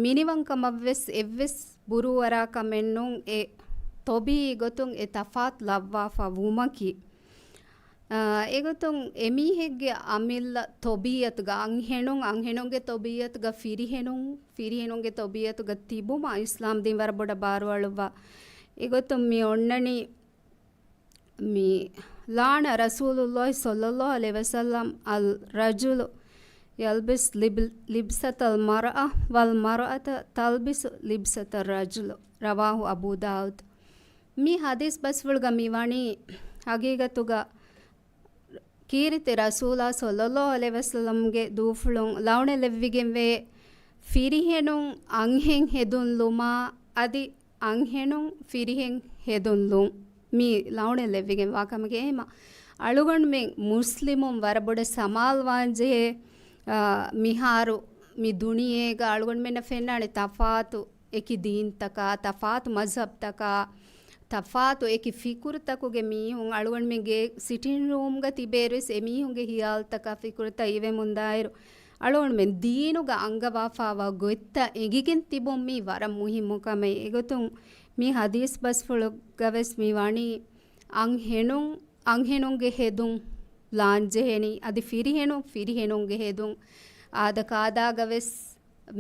މިނިވަންކަމަށްވެސް އެއްވެސް ބުރޫއަރާ ކަމެއްނޫން، އެ ތޮބީ ގޮތުން އެ ތަފާތު ލައްވާފަ ވުމަކީ. އާ، އެގޮތުން އެމީހެއްގެ އަމިއްލަ ތޮބީއަތުގަ އަންހެނުން، އަންހެނުންގެ ތޮބީއަތުގަ ފިރިހެނުން، ފިރިހެނުންގެ ތޮބީއަތުގަ ތިބުމަށް އިސްލާމް ދީން ވަރަށް ބޮޑަށް ބާރުއަޅުއްވާ. އެގޮތުން މި އޮންނަނީ މި ލަޢަނަ ރަސޫލުﷲ ޞައްލަﷲ ޢަލައިހި ވަސައްލަމް އަލް ރަޖުލު ޔަލްބިސް ލިބް-، ލިބްސަތަލް މަރްއަ ވަލް މަރްއަތަ ތަލްބިސު ލިބްސަތައް ރަޖުލު. ރަވާހު އަބޫ ދާއުދު. މި ޙަދީޘް ބަސްފުޅުގަ މި ވަނީ ހަގީގަތުގަ ކީރިތި ރަސޫލާ ޞައްލަﷲ ޢަލައިހި ވަސައްލަމްގެ ދޫފުޅުން ލަޢުނަތް ލެއްވިގެންވޭ ފިރިހެނުން އަންހެން ހެދުން ލުމާ އަދި އަންހެނުން ފިރިހެން ހެދުން ލުން. މި ލަޢުނަތް ލެއްވިގެން ވާ ކަމެކޭ. އެހެމަ އަޅުގަނޑުމެން މުސްލިމުން ވަރަށް ބޮޑަށް ސަމާލުވާންޖެހޭ، އާ، މިހާރު މި ދުނިޔޭގަ އަޅުގަނޑުމެންނަށް ފެންނާނެ ތަފާތު އެކި ދީންތަކާ، ތަފާތު މަޒްހަބްތަކާ، ތަފާތު އެކި ފިކުރުތަކުގެ މީހުން އަޅުގަނޑުމެންގެ ސިޓިން ރޫމްގަ ތިބޭއިރުވެސް އެމީހުންގެ ހިޔާލުތަކާ ފިކުރުތައް އިވެމުންދާއިރު، އަޅުގަނޑުމެން ދީނުގަ އަންގަވާފާވާ ގޮތްތައް އެނގިގެން ތިބުން މީ ވަރަށް މުހިއްމު ކަމެއް. އެގޮތުން މި ޙަދީޘް ބަސްފުޅުގަވެސް މި ވަނީ އަންހެނުން އަންހެނުންގެ ހެދުން ލާންޖެހެނީ. އަދި ފިރިހެނުން ފިރިހެނުންގެ ހެދުން އާދަކާދާގަ ވެސް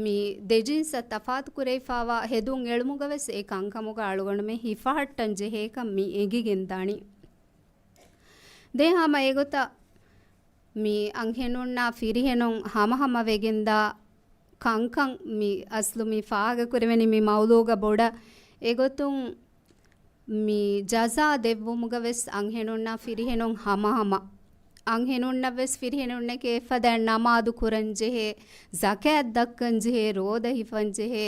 މި ދެ ޖިންސަށް ތަފާތު ކުރެވިފާވާ ހެދުން އެޅުމުގަ ވެސް އެ ކަންކަމުގަ އަޅުގަނޑުމެން ހިފަހައްޓަން ޖެހޭކަން މި އެނގިގެން ދަނީ. ދެން ހަމަ އެގޮތަށް މި އަންހެނުންނާ ފިރިހެނުން ހަމަހަމަ ވެގެންދާ ކަންކަން މި އަސްލު މި ފާހަގަކުރެވެނީ މި މައުޟޫގަ ބޮޑަށް. އެގޮތުން މި ޖަޒާ ދެއްވުމުގަ ވެސް އަންހެނުންނާ ފިރިހެނުން ހަމަހަމަ. އަންހެނުންނަށް ވެސް ފިރިހެނުންނެކޭ އެފަދައިން ނަމާދު ކުރަން ޖެހޭ، ޒަކާތް ދައްކަން ޖެހޭ، ރޯދަ ހިފަން ޖެހޭ،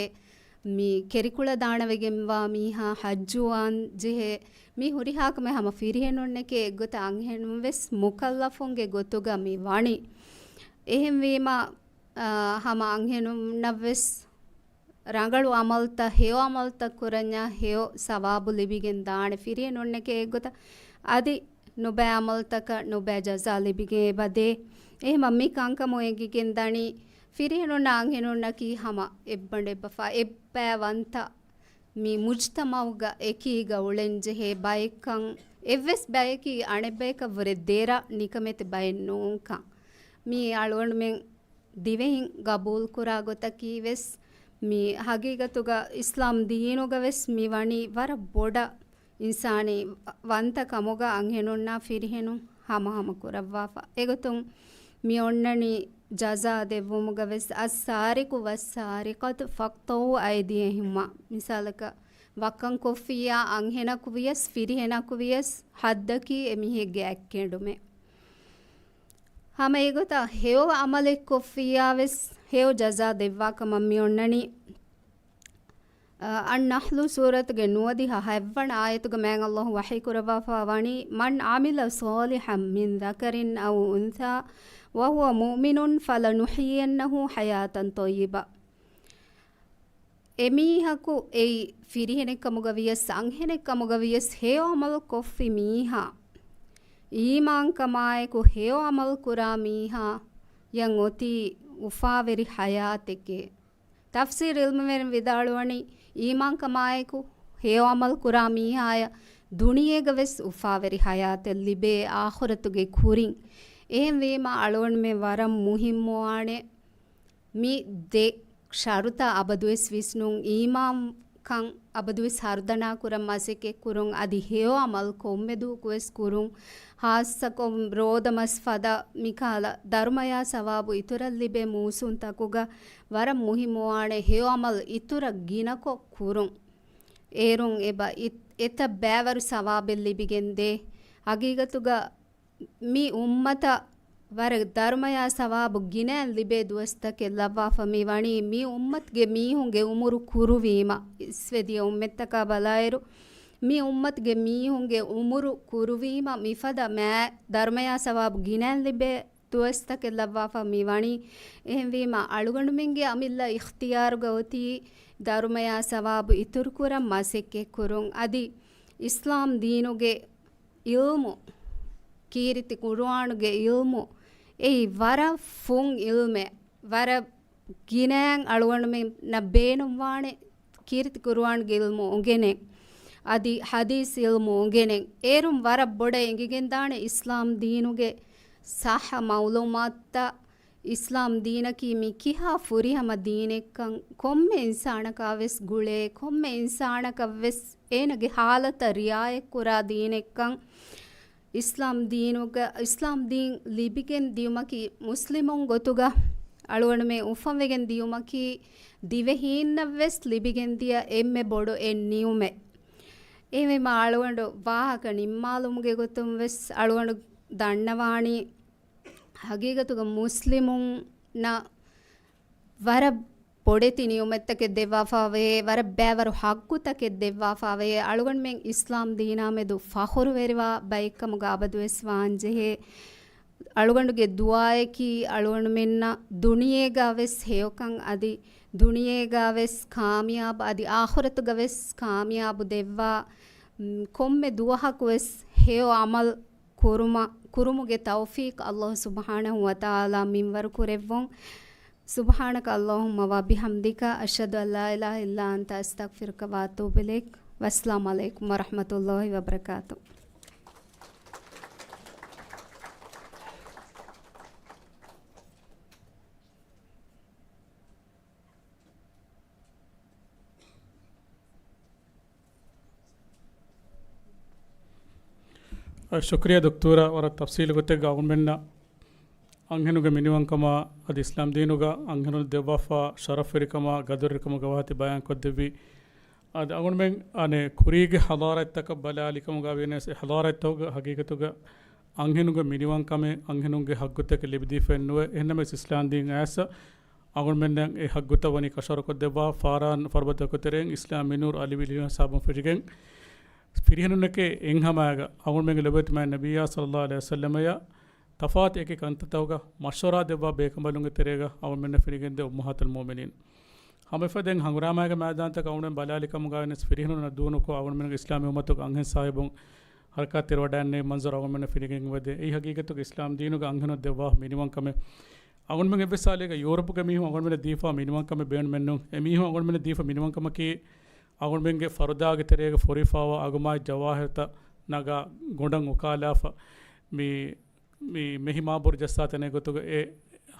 މި ކެރިކުޅަ ދާނަވެގެންވާ މީހާ ހައްޖުވާން ޖެހޭ، މި ހުރިހާ ކަމެއް ހަމަ ފިރިހެނުންނެކޭ އެއްގޮތަށް އަންހެނުން ވެސް މުކައްލަފުންގެ ގޮތުގަ މި ވަނީ. އެހެންވީމަ، އާ، ހަމަ އަންހެނުންނަށް ވެސް ރަނގަޅު އަމަލުތައް، ހެޔޮ އަމަލުތައް ކުރަންޏާ ހެޔޮ ސަވާބު ލިބިގެން ދާނެ. ފިރިހެނުންނެކޭ އެއްގޮތަށް އަދި ނުބައި އަމަލުތަކަށް ނުބައި ޖަޒާ ލިބިގެން އެބަދޭ. އެހެމަ މި ކަންކަމު އެނގިގެން ދަނީ ފިރިހެނުންނާ އަންހެނުންނަކީ ހަމަ އެއްބަނޑެއްބަފާ އެއްބައި ވަންތަ މި މުޖްތަމައުގަ އެކީގަ އުޅެންޖެހޭ ބައެއްކަން، އެއްވެސް ބަޔަކީ އަނެއްބަޔަކަށްވުރެ ދެރަ ނިކަމެތި ބައެއް ނޫންކަން. މީ އަޅުގަނޑުމެން ދިވެހިން ގަބޫލުކުރާ ގޮތަކީ ވެސް މި ހަގީގަތުގަ އިސްލާމް ދީނުގަ ވެސް މި ވަނީ ވަރަށް ބޮޑަށް އިންސާނީ ވަންތަ ކަމުގަ އަންހެނުންނާ ފިރިހެނުން ހަމަހަމަ ކުރައްވާފަ. އެގޮތުން މި އޮންނަނީ ޖަޒާ ދެއްވުމުގަ ވެސް، السارق والسارقة فاقطعوا أيديهما، މިސާލަކަށް ވައްކަން ކޮށްފިއްޔާ އަންހެނަކު ވިޔަސް ފިރިހެނަކު ވިޔަސް ހައްދަކީ އެމީހެއްގެ އަތްކެނޑުމެއް. ހަމަ އެގޮތަށް ހެޔޮ އަމަލެއް ކޮށްފިއްޔާ ވެސް ހެޔޮ ޖަޒާ ދެއްވާ ކަމަށް މި އޮންނަނީ. އައްނަޙްލު ސޫރަތުގެ ނުވަދިހަ ހަތްވަނަ އާޔަތުގަ މާތް ﷲ ވަޙީ ކުރައްވާފަ ވަނީ، من عمل صالحا من ذكر أو أنثى وهو مؤمن فلنحيينه حياة طيبة. އެމީހަކު އެއީ ފިރިހެނެއްކަމުގަ ވިޔަސް އަންހެނެއްކަމުގަ ވިޔަސް ހެޔޮ އަމަލު ކޮށްފި މީހާ، އީމާންކަމާއެކު ހެޔޮ އަމަލު ކުރާ މީހާ ޔަށް އޮތީ އުފާވެރި ޙަޔާތެކޭ. ތަފްސީރު ޢިލްމުވެރިން ވިދާޅުވަނީ، އީމާންކަމާއެކު ހެޔޮ އަމަލު ކުރާ މީހާޔަށް ދުނިޔޭގަ ވެސް އުފާވެރި ޙަޔާތެއް ލިބޭ އާޚިރަތުގެ ކުރިން. އެހެންވީމާ، އަޅުގަނޑުމެން ވަރަށް މުހިއްމުވާނެ މި ދެ ޝަރުތާ އަބަދުވެސް ވިސްނުން، އީމާންކަން އަބަދުވެސް ހަރުދަނާ ކުރަން މަސައްކަތް ކުރުން، އަދި ހެޔޮ އަމަލު ކޮންމެ ދުވަހަކުވެސް ކުރުން، ހާއްސަކޮށް ރޯދަ މަސް ފަދަ މިކަހަލަ ދަރުމަޔާ ސަވާބު އިތުރަށް ލިބޭ މޫސުންތަކުގަ ވަރަށް މުހިއްމުވާނެ ހެޔޮ އަމަލު އިތުރަށް ގިނަކޮށް ކުރުން. އޭރުން އެބަ އި-، އެތައް ބައިވަރު ސަވާބެއް ލިބިގެންދޭ. ހަގީގަތުގަ މި އުއްމަތަށް ވަރަށް ދަރުމަޔާ ސަވާބު ގިނައިން ލިބޭ ދުވަސްތަކެއް ލައްވާފަ މި ވަނީ، މި އުއްމަތުގެ މީހުންގެ އުމުރު ކުރުވީމަ، އިސްވެދިޔަ އުއްމަތްތަކާ ބަލާއިރު، މި އުއްމަތުގެ މީހުންގެ އުމުރު ކުރުވީމަ، މިފަދަ މާ ދަރުމަޔާ ސަވާބު ގިނައިން ލިބޭ ދުވަސްތަކެއް ލައްވާފަ މި ވަނީ. އެހެންވީމަ، އަޅުގަނޑުމެންގެ އަމިއްލަ އިޚްތިޔާރުގަ އޮތީ ދަރުމަޔާ ސަވާބު އިތުރުކުރަން މަސައްކަތްކުރުން. އަދި އިސްލާމް ދީނުގެ ޢިލްމު، ކީރިތި ޤުރުއާނުގެ ޢިލްމު، އެއީ ވަރަށް ފުން ޢިލްމެއް، ވަރަށް ގިނައިން އަޅުގަނޑުމެންނަށް ބޭނުންވާނެ ކީރިތި ޤުރުއާންގެ ޢިލްމު އުނގެނެން، އަދި ޙަދީޘް ޢިލްމު އުނގެނެން. އޭރުން ވަރަށް ބޮޑަށް އެނގިގެންދާނެ އިސްލާމް ދީނުގެ ޞައްޙަ މަޢުލޫމާތުތައް، އިސްލާމް ދީނަކީ މި ކިހާ ފުރިހަމަ ދީނެއްކަން، ކޮންމެ އިންސާނަކާ ވެސް ގުޅޭ، ކޮންމެ އިންސާނަކަށް ވެސް އޭނަގެ ޙާލަތަށް ރިޢާޔަތްކުރާ ދީނެއްކަން، އިސްލާމް ދީނުގަ، އިސްލާމް ދީން ލިބިގެން ދިޔުމަކީ، މުސްލިމުން ގޮތުގަ އަޅުގަނޑުމެން އުފަންވެގެން ދިޔުމަކީ، ދިވެހީންނަށް ވެސް ލިބިގެން ދިޔަ އެންމެ ބޮޑު އެއް ނިޢުމަތް. އެހެންވީމަ އަޅުގަނޑު ވާހަކަ ނިންމާލުމުގެ ގޮތުން ވެސް އަޅުގަނޑު ދަންނަވާނީ، ހަގީގަތުގަ މުސްލިމުންނަށް ވަރަށް ބޮޑެތި ނިޢުމަތްތަކެއް ދެއްވާފާވޭ، ވަރަށް ބައިވަރު ޙައްޤުތަކެއް ދެއްވާފާވޭ، އަޅުގަނޑުމެން އިސްލާމް ދީނާ މެދު ފަޚުރުވެރިވާ ބައެއްކަމުގަ އަބަދުވެސް ވާންޖެހޭ. އަޅުގަނޑުގެ ދުޢާއަކީ، އަޅުގަނޑުމެންނަށް ދުނިޔޭގަ ވެސް ހެޔޮކަން، އަދި ދުނިޔޭގަ ވެސް ކާމިޔާބު، އަދި އާޚިރަތުގަ ވެސް ކާމިޔާބު ދެއްވާ، މް، ކޮންމެ ދުވަހަކު ވެސް ހެޔޮ ޢަމަލު ކުރުމަ-، ކުރުމުގެ ތައުފީޤު ﷲ ސުބްޙާނަހޫ ވަތަޢާލާ މިންވަރު ކުރެއްވުން. سبحانك اللهم وبحمدك، أشهد أن لا إله إلا أنت، أستغفرك وأتوب إليك. والسلام عليكم ورحمة الله وبركاته. ޝުކުރިއްޔާ ދޮކްތުރ، ވަރަށް ތަފްސީލު ގޮތެއްގަ އަޅުގަނޑުމެންނަށް އަންހެނުންގެ މިނިވަންކަމާ އަދި އިސްލާމް ދީނުގަ އަންހެނުން ދެއްވާފާ ޝަރަފްވެރިކަމާ ގަދުރުވެރިކަމުގެ ވާހަކަ ބަޔާން ކޮށްދެއްވި. އަދި އަޅުގަނޑުމެން އަނެއް ކުރީގެ ޙަޟާރަތްތަކަށް ބަލާލިކަމުގަ ވިޔަސް އެ ޙަޟާރަތްތަކުގަ ހަގީގަތުގަ އަންހެނުންގެ މިނިވަންކަމެއް އަންހެނުންގެ ހައްގުތަކެއް ލިބިދީފައެއް ނުވޭ. އެހެންނަމަވެސް އިސްލާމް ދީން އައިސް އަޅުގަނޑުމެންނަށް އެ ހައްގުތައް ވަނީ ކަށަވަރުކޮށްދެއްވާ ފާރާން ފަރުބަދަކު ތެރެއިން އިސްލާމީ ނޫރު އަލިވިލި ހިސާބުން ފެށިގެން ފިރިހެނުންނެކޭ އެއްހަމައިގަ އަޅުގަނޑުމެންގެ ލޮބުވެތި މާތް ނަބިއްޔާ ޞައްލައްލާހު ޢަލައިހި ވަސައްލަމަޔަށް ތަފާތު އެކި ކަންތައްތަކުގަ މަޝްވަރާ ދެއްވާ ބޭކަނބަލުންގެ ތެރޭގަ އަޅުގަނޑުމެންނަށް ފެނިގެންދޭ އުއްމަހާތުލް މުއުމިނީން. ހަމައެފަދައިން ހަނގުރާމައިގެ މައިދާންތަކަށް އަޅުގަނޑުމެން ބަލާލިކަމުގަ ވިޔަސް ފިރިހެނުންނަށް ދޫނުކޮށް އަޅުގަނޑުމެންގެ އިސްލާމީ އުއްމަތުގެ އަންހެން ސާހިބުން ހަރަކާތް ތެރިވަޑައިގެންނެވި މަންޒަރު އަޅުގަނޑުމެންނަށް ފެނިގެން އެބަދޭ. އެއީ ހަގީގަތުގަ އިސްލާމް ދީނުގަ އަންހެނުން ދެއްވާ މިނިވަންކަމެއް. އަޅުގަނޑުމެން އެއްވެސް ސާލެއްގަ ޔޫރަޕުގެ މީހުން އަޅުގަނޑުމެންނަށް ދީފާ މިނިވަންކަމެއް ބޭނުމެއްނޫން. އެމީހުން އަޅުގަނޑުމެންނަށް ދީފާ މިނިވަންކަމަކީ އަޅުގަނޑުމެންގެ ފަރުދާގެ ތެރޭގަ ފޮރިފާވާ އަގުމާތް ޖަވާހިރުތައް ނަގާ ގޮނޑަށް އުކާލާފަ މި، މި މެހި މާބޮޑު ޖައްސާ ތަނެއް ގޮތުގަ އެ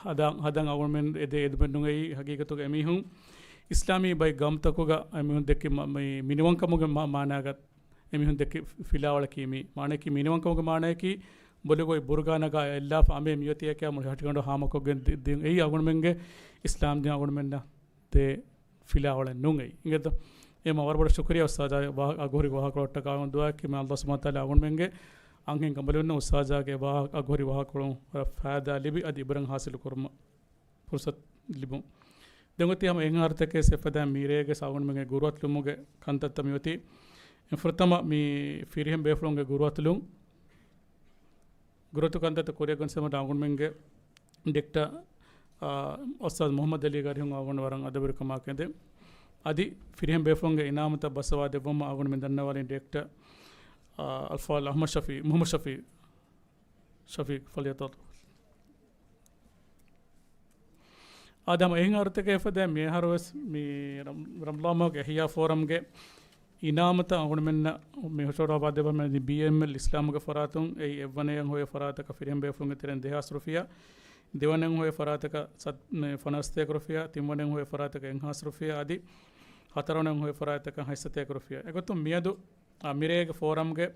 ހަދާ، ހަދަން އަޅުގަނޑުމެން އެދޭ އެދުމެއްނޫން. އެއީ ހަގީގަތުގަ އެމީހުން އިސްލާމީ ބައެއް ގައުމުތަކުގަ އެމީހުން ދެއްކި މަ-، މި މިނިވަންކަމުގެ މާ-، މާނާގަ އެމީހުން ދެއްކި ފިލާވަޅަކީ މީ. މާނައަކީ މިނިވަންކަމުގެ މާނައަކީ ބޮލުގައި ބުރުގާ ނަގާ އެއްލާފަ އަނބޭ މިއޮތީ އެކަމު ހަށިގަނޑު ހާމަކޮށްގެން ދި-، ދި-، އެއީ އަޅުގަނޑުމެންގެ އިސްލާމް ދީން އަޅުގަނޑުމެންނަށް ދޭ ފިލާވަޅެއް ނޫން އެއީ. އިނގޭތޯ؟ އެހެންވީމަ ވަރަށް ބޮޑަށް ޝުކުރިއްޔާ އުސްތާޒާ ވާ-، އަގުހުރި ވާހަކަކޮޅަށްޓަކާ ދުޢާއަކީ މި ﷲ ސުބްޙާނަހޫ ވަތަޢާލާ އަޅުގަނޑުމެންގެ އަންހެން ކަނބަލުންނަށް އުސްތާޒާގެ ވާ-، އަގުހުރި ވާހަކަކޮޅުން ވަރަށް ފައިދާ ލިބި އަދި އިބްރަތް ހާސިލު ކުރުމަށް ފުރުސަތު ލިބުން. ދެން އޮތީ ހަމަ އެހެން އަހަރުތަކެއް އެފަދައިން މިރޭގެ އަޅުގަނޑުމެންގެ ގުރުއަތުލުމުގެ ކަންތައްތައް މިއޮތީ. އެ ފުރަތަމަ މި ފިރިހެން ބޭފުޅުންގެ ގުރުއަތުލުން. ގުރުއަތު ކަންތައްތައް ކުރިއަށް ގެންސުމަށް އަޅުގަނޑުމެންގެ ޑޮކްޓަރ، އާ، އުސްތާޛް މުޙައްމަދު ޢަލީ ގާރިހުން އަޅުގަނޑު ވަރަށް އަދަބުވެރިކަމާ ކެނދެ. އަދި ފިރިހެން ބޭފުޅުންގެ އިނާމުތައް ބައްސަވާ ދެއްވުމަށް އަޅުގަނޑުމެން ދަންނަވާލީ ޑޮކްޓަރ، އާ، އަލްފާޟިލް އަޙްމަދު ޝަފީޢު، މުޙައްމަދު ޝަފީޢު، ޝަފީޢު ފަލްޔަތަފައްޟަލް. އާދެ، ހަމަ އެހެން އަހަރުތަކެއް އެފަދައިން މި އަހަރުވެސް މި ރަމް-، ރަމަޟާން މަހުގެ އިޙްޔާ ފޯރަމްގެ އިނާމުތައް އަޅުގަނޑުމެންނަށް މި ހުށަހަޅައްވާ ދެއްވަމެ ބީއެމްއެލް އިސްލާމުގެ ފަރާތުން އެއީ އެއްވަނައަށް ހޮވޭ ފަރާތަކަށް ފިރިހެން ބޭފުޅުންގެ ތެރެއިން ދެހާސް ރުފިޔާ، ދެވަނައަށް ހޮވޭ ފަރާތަކަށް ސަތް-، މެ، ފަނަސް ސަތޭކަ ރުފިޔާ، ތިންވަނައަށް ހޮވޭ ފަރާތަކަށް އެއްހާސް ރުފިޔާ އަދި ހަތަރުވަނައަށް ހޮވޭ ފަރާތަކަށް ހަތް ސަތޭކަ ރުފިޔާ. އެގޮތުން މިއަދު އާ، މިރޭގެ ފޯރަމްގެ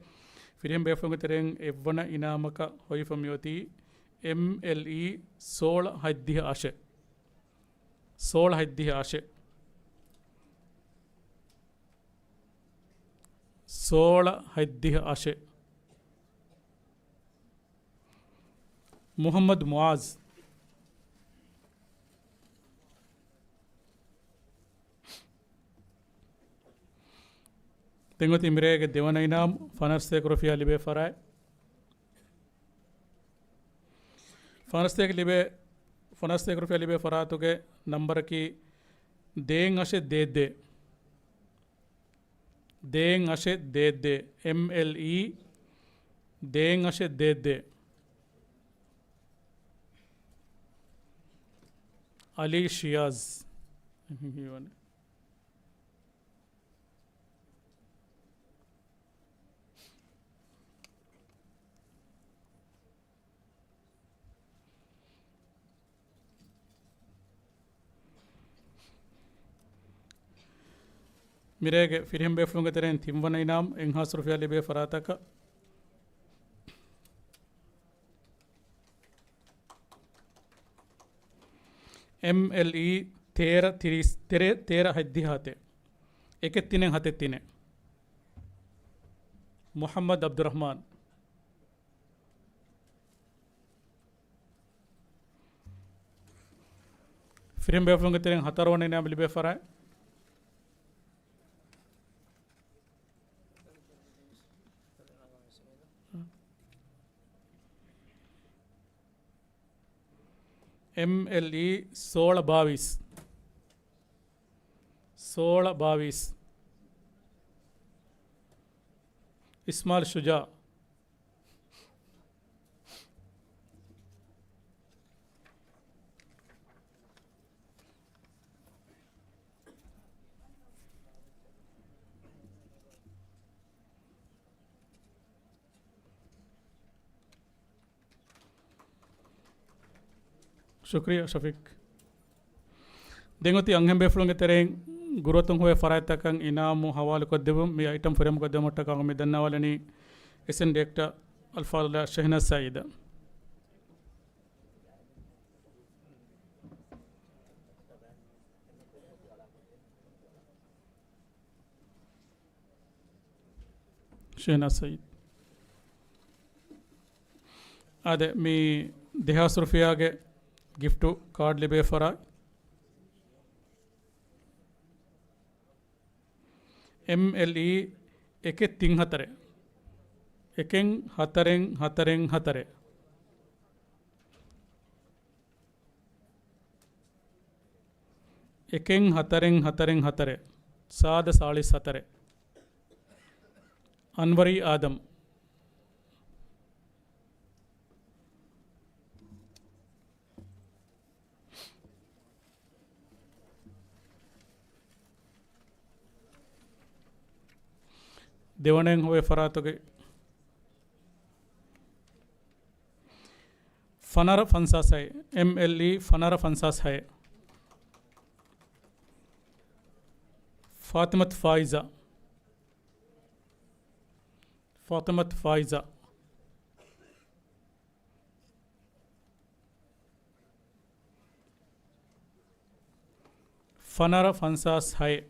ފިރިހެން ބޭފުޅުންގެ ތެރެއިން އެއްވަނަ އިނާމަކަށް ހޮވިފަ މިއޮތީ އެމްއެލްއީ ސޯޅަ ހަތްދިހަ އަށެއް. ސޯޅަ ހަތްދިހަ އަށެއް. ސޯޅަ ހަތްދިހަ އަށެއް. މުޙައްމަދު މުޢާޒް. ދެން އޮތީ މިރޭގެ ދެވަނަ އިނާމު ފަނަސް ސަތޭކަ ރުފިޔާ ލިބޭ ފަރާތް. ފަނަސް ސަތޭކަ ލިބޭ، ފަނަސް ސަތޭކަ ރުފިޔާ ލިބޭ ފަރާތުގެ ނަންބަރަކީ ދޭއް އަށެއް ދޭއް ދޭއް. ދޭއް އަށެއް ދޭއް ދޭއް. އެމްއެލްއީ ދޭއް އަށެއް ދޭއް ދޭއް. އަލީ ޝިޔާޒް. މިރޭގެ ފިރިހެން ބޭފުޅުންގެ ތެރެއިން ތިންވަނަ އިނާމު އެއްހާސް ރުފިޔާ ލިބޭ ފަރާތަކަށް އެމްއެލްއީ ތޭރަ ތިރީސް، ތޭރަ، ތޭރަ ހަތްދިހަ ހަތެއް. އެކެއް ތިނެއް ހަތެއް ތިނެއް. މުޙައްމަދު ޢަބްދުއްރަޙްމާން. ފިރިހެން ބޭފުޅުންގެ ތެރެއިން ހަތަރުވަނަ އިނާމު ލިބޭ ފަރާތް. އެމްއެލްއީ ސޯޅަ ބާވީސް. ސޯޅަ ބާވީސް. އިސްމާޢީލް ޝުޖާޢު. ޝުކުރިއްޔާ ޝަފީޤް. ދެން އޮތީ އަންހެން ބޭފުޅުންގެ ތެރެއިން ގުރުއަތުން ހޮވޭ ފަރާތްތަކަށް އިނާމު ހަވާލުކޮށްދެއްވުން. މި އައިޓަމް ފުރިހަމަކޮށްދެއްވުމަށްޓަކާ މި ދަންނަވާލަނީ އެސިސްޓެންޓް ޑިރެކްޓަރ އަލްފާޟިލާ ޝެހްނާޒް ސައީދަށް. ޝެހްނާޒް ސައީދް. އާދެ، މި ދެހާސް ރުފިޔާގެ ގިފްޓު ކާޑް ލިބޭ ފަރާތް. އެމްއެލްއީ އެކެއް ތިން ހަތަރެއް. އެކެއް ހަތަރެއް ހަތަރެއް ހަތަރެއް. އެކެއް ހަތަރެއް ހަތަރެއް ހަތަރެއް. ސާދަ ސާޅީސް ހަތަރެއް. އަންވަރީ އާދަމް. ދެވަނައިން ހޮވޭ ފަރާތުގެ ފަނަރަ ފަންސާސް ހައެއް، އެމްއެލްއީ ފަނަރަ ފަންސާސް ހައެއް. ފާތިމަތު ފާއިޒާ. ފާތިމަތު ފާއިޒާ. ފަނަރަ ފަންސާސް ހައެއް.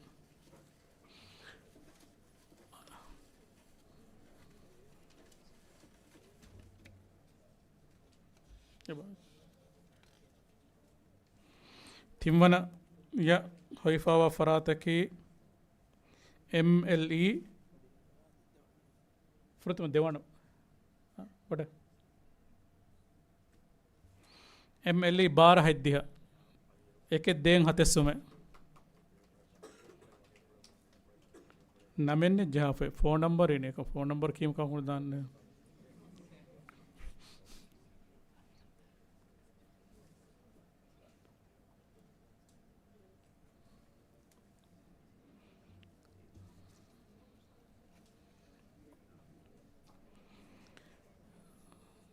ތިންވަނަޔަށް ހޮވިފައިވާ ފަރާތަކީ އެމްއެލްއީ ފުރަތަމަ ދެވަނަ، އަ، ވަޑަ. އެމްއެލްއީ ބާރަ ހަތްދިހަ. އެކެއް ދޭން ހަތެއް ސުމެއް. ނަމެއް ނެތް ޖަހާފައި. ފޯން ނަމްބަރު އިނީ. އެކަ ފޯން ނަމްބަރު ކީމް ކަން ހުޅުދާނެ.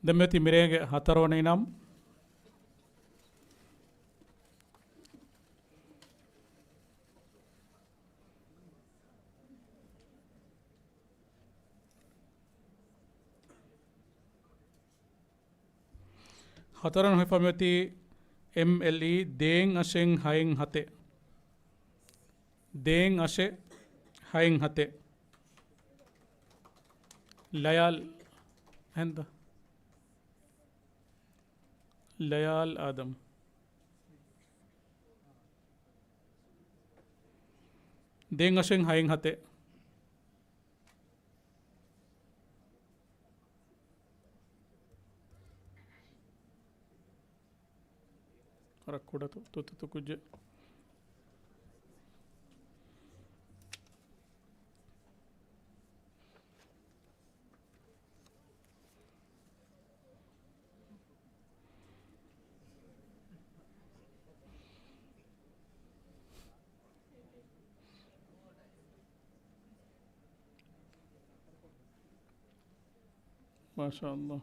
ދެން މިއޮތީ މިރޭގެ ހަތަރުވަނަ އިނާމް. ހަތަރުން ހިފަމެތި އެމްއެލްއީ ދޭން އަށެއް ހައެއް ހަތެއް. ދޭން އަށެއް ހައެއް ހަތެއް. ލަޔާލް ހެންދަ؟ ލަޔާލް އާދަމް. ދޭން އަށެއް ހައެއް ހަތެއް. ވަރަށް ކުޑަ ތު-، ތުތު ތު ކުއްޖެއް. މާޝާﷲ.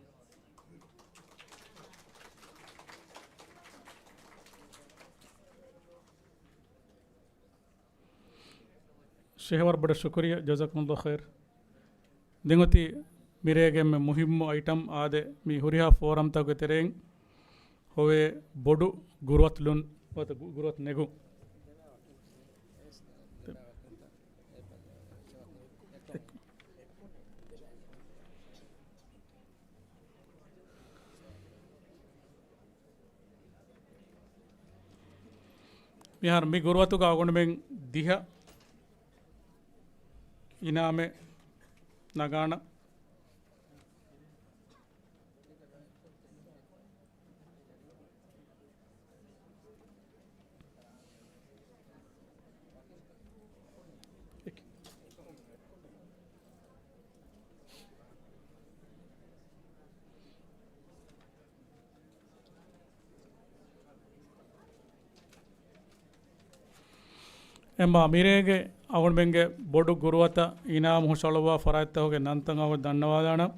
ޝޭހް ވަރަށް ބޮޑަށް ޝުކުރިއްޔާ، ޖަޒާކުމުﷲ ޚައިރް. ދެން އޮތީ މިރޭގެ އެންމެ މުހިއްމު އައިޓަމް އާދެ، މި ހުރިހާ ފޯރަމްތަކުގެ ތެރެއިން ހޮވޭ ބޮޑު ގުރުއަތު ލުން ނުވަތަ ގު-، ގުރުއަތު ނެގުން. މިހާރު މި ގުރުއަތުގަ އަޅުގަނޑުމެން ދިހަ އިނާމެއް ނަގާނަ. އެމާ މިރޭގެ އަޅުގަނޑުމެންގެ ބޮޑު ގުރުއަތަށް އިނާމު ހުށަހަޅުއްވާ ފަރާތްތަކުގެ ނަންތައް އަޅުގަނޑު ދަންނަވާލާނަން.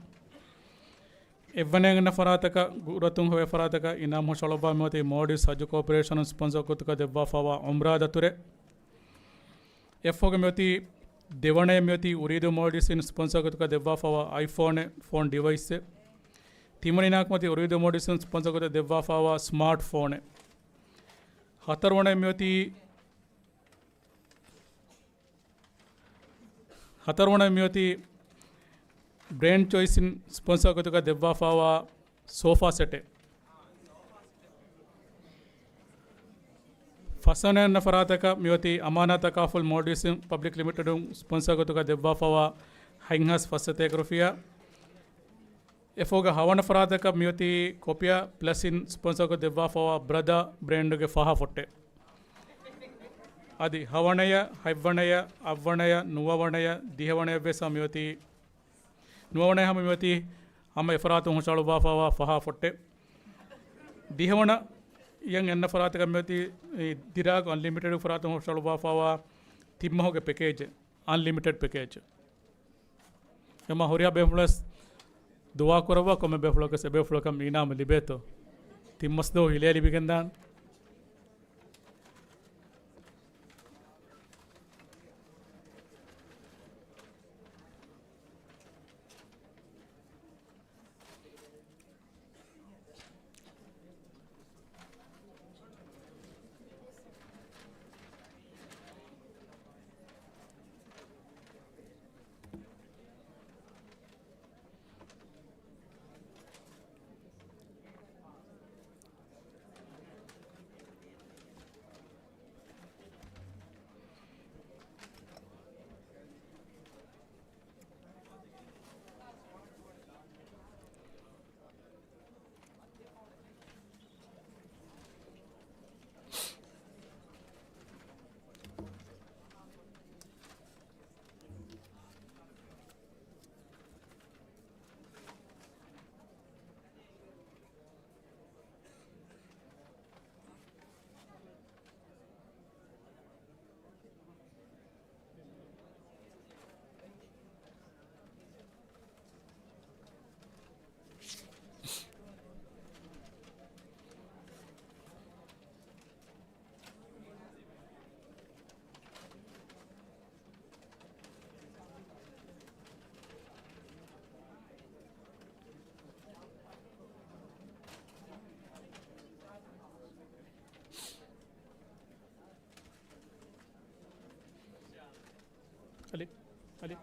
އެއްވަނައިގަނޑަ ފަރާތަކަށް، ގުރުއަތުން ހޮވޭ ފަރާތަކަށް އިނާމު ހުށަހަޅުއްވާ މިއޮތީ މޯލްޑިވްސް ހައްޖު ކޯޕަރޭޝަނުން ސްޕޮންސަރ ގޮތުގަ ދެއްވާފައިވާ އުމްރާ ދަތުރެއް. އެއްފޯގެ މިއޮތީ ދެވަނައެއް މިއޮތީ އުރީދޫ މޯލްޑިވްސްއިން ސްޕޮންސަރ ގޮތުގަ ދެއްވާފައިވާ އައިފޯނެއް، ފޯން ޑިވައިސްއެއް. ތިންވަނަ އިނާއަކު މިއޮތީ އުރީދޫ މޯލްޑިވްސްއިން ސްޕޮންސަރ ގޮތަށް ދެއްވާފައިވާ ސްމާޓް ފޯނެއް. ހަތަރުވަނަ މިއޮތީ، ހަތަރުވަނަ މިއޮތީ ބްރޭންޑް ޗޮއިސްއިން ސްޕޮންސަރ ގޮތުގަ ދެއްވާފައިވާ ސޯފާ ސެޓެއް. ފަސްވަނަ ފަރާތަކަށް މިއޮތީ އަމާނާ ތަކާފުލް މޯލްޑިވްސްއިން ޕަބްލިކް ލިމިޓެޑުން ސްޕޮންސަރ ގޮތުގަ ދެއްވާފައިވާ ހަތްހާސް ފަސްސަތޭކަ ރުފިޔާ. އެފޯގަ ހަވަނަ ފަރާތަކަށް މިއޮތީ ކޮޕިއާ ޕްލަސްއިން ސްޕޮންސަރކޮށް ދެއްވާފައިވާ ބްރަދާ ބްރޭންޑުގެ ފަހާ ފޮއްޓެއް. އަދި ހަވަނަޔަށް، ހަތްވަނަޔަށް، އަށްވަނަޔަށް، ނުވަވަނަޔަށް، ދިހަވަނަޔަށްވެސް ހަމަ މިއޮތީ، ނުވަވަނަޔަށް ހަމަ މިއޮތީ ހަމަ އެފަރާތުން ހުށަހަޅުއްވާފައިވާ ފަހާ ފޮއްޓެއް. ދިހަވަނަ އެންނަ ފަރާތަކަށް މިއޮތީ ދިރާގު އަންލިމިޓެޑް ފަރާތުން ހުށަހަޅުއްވާފައިވާ ތިން މަހުގެ ޕެކޭޖެއް، އަންލިމިޓެޑް ޕެކޭޖް. އެމާ ހުރިހާ ބޭފުޅަސް ދުޢާ ކުރައްވާ، ކޮންމެ ބޭފުޅަކަސް އެބޭފުޅަކަށް އިނާމު ލިބޭތޯ. ތިން މަސް ދުވަހު ހިލޭ ލިބިގެންދާން. އަލި، އަލި.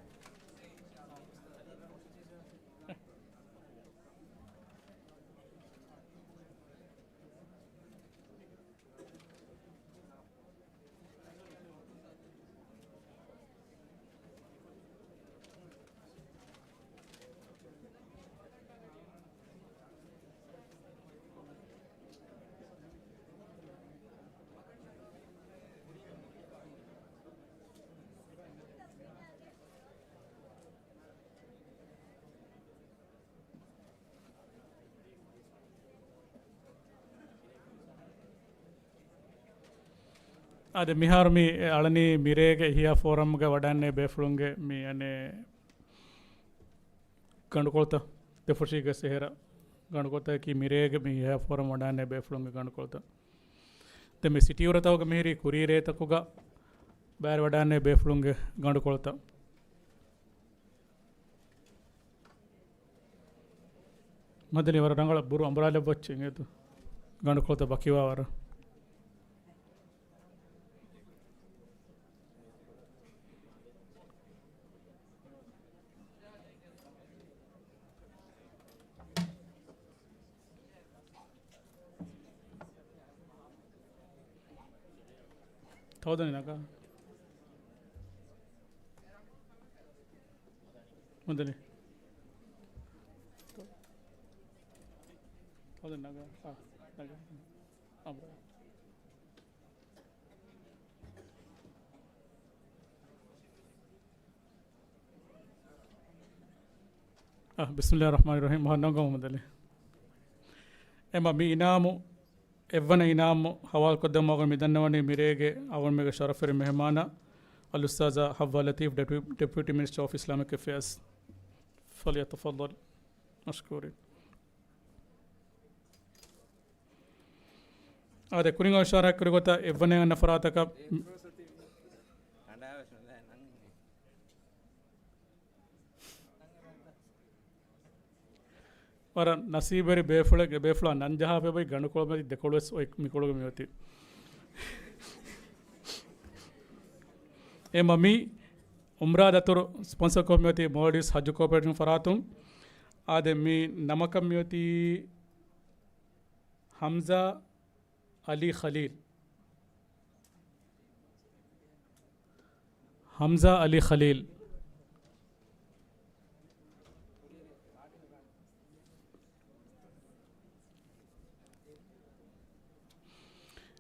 އާދެ، މިހާރު މި އަޅަނީ މިރޭގެ އިޙްޔާ ފޯރަމްގަ ވަޑައިގެންނެވި ބޭފުޅުންގެ މި އަނެއް ގަނޑުކޮޅުތައް، ދެފުށީގެ ސެހެރަ ގަނޑުކޮޅުތަކަކީ މިރޭގެ މި އިޙްޔާ ފޯރަމް ވަޑައިގެންނެވި ބޭފުޅުންގެ ގަނޑުކޮޅުތައް. ދެން މި ސިޓީ ހުރަތަކުގަ މިހިރީ ކުރީ ރޭތަކުގަ ބައިވެރިވަޑައިގެންނެވި ބޭފުޅުންގެ ގަނޑުކޮޅުތައް. މަދަނީ ވަރަށް ރަނގަޅަށް ބުރޫ އަނބުރާލެއް ވައްޗެއް އެދު. ގަނޑުކޮޅުތައް ވަކިވާވަރަށް. ތައުދަނި ނަގާ. މުދަލި. ތައުދަނި ނަގާ. އާ، ނަގާ. އާ، ބްރޯ. އަ، ބިސްމިﷲ ރަޙްމާނި ރަޙީމް. އަހަން ނަގަމު މުދަލި. އެމަ މި އިނާމު، އެއްވަނަ އިނާމު ހަވާލުކޮށްދެއްވުމަށް މި ދަންނަވަނީ މިރޭގެ އަޅުގަނޑުމެންގެ ޝަރަފުވެރި މެހެމާނާ އަލްއުސްތާޛާ ޙައްވާ ލަތީފް، ޑެޕި-، ޑެޕިއުޓީ މިނިސްޓަރ އޮފް އިސްލާމިކް އެފެއާޒް. ފަލްޔަތަފައްޟަލް މަޝްކޫރިން. އާދެ، ކުރިން އިޝާރާތް ކުރި ގޮތަށް އެއްވަނަ އަންނަ ފަރާތަކަށް ވަރަށް ނަސީބުވެރި ބޭފުޅެއް، ބޭފުޅާ ނަން ޖަހާފައި ގަނޑުކޮޅު މަތި ދެކޮޅު ވެސް އޮތް މިކޮޅުގަ މިއޮތީ. އެ މަ މި އުމްރާ ދަތުރު ސްޕޮންސަރ ކޮށް މިއޮތީ މޯލްޑިވްސް ހައްޖު ކޯޕަރޭޝަން ފަރާތުން. އާދެ، މި ނަމަކަށް މިއޮތީ ހަމްޒާ އަލީ ޚަލީލް. ހަމްޒާ އަލީ ޚަލީލް.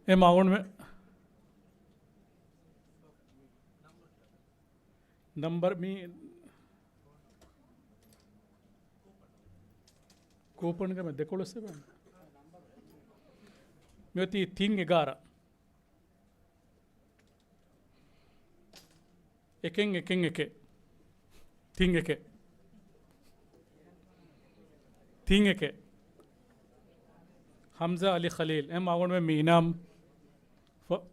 އެ މަ އަޅުގަނޑުމެ-، ނަމްބަރު މީ ކޫޕަންގަ މި ދެކޮޅު ސެވެން. މިއޮތީ ތިން އެގާރަ. އެކެއް، އެކެއް، އެކެއް. ތިން އެކެއް. ތިން އެކެއް. ހަމްޒާ އަލީ ޚަލީލް. އެ މަ އަޅުގަނޑުމެ މި އިނާމް ފަ-،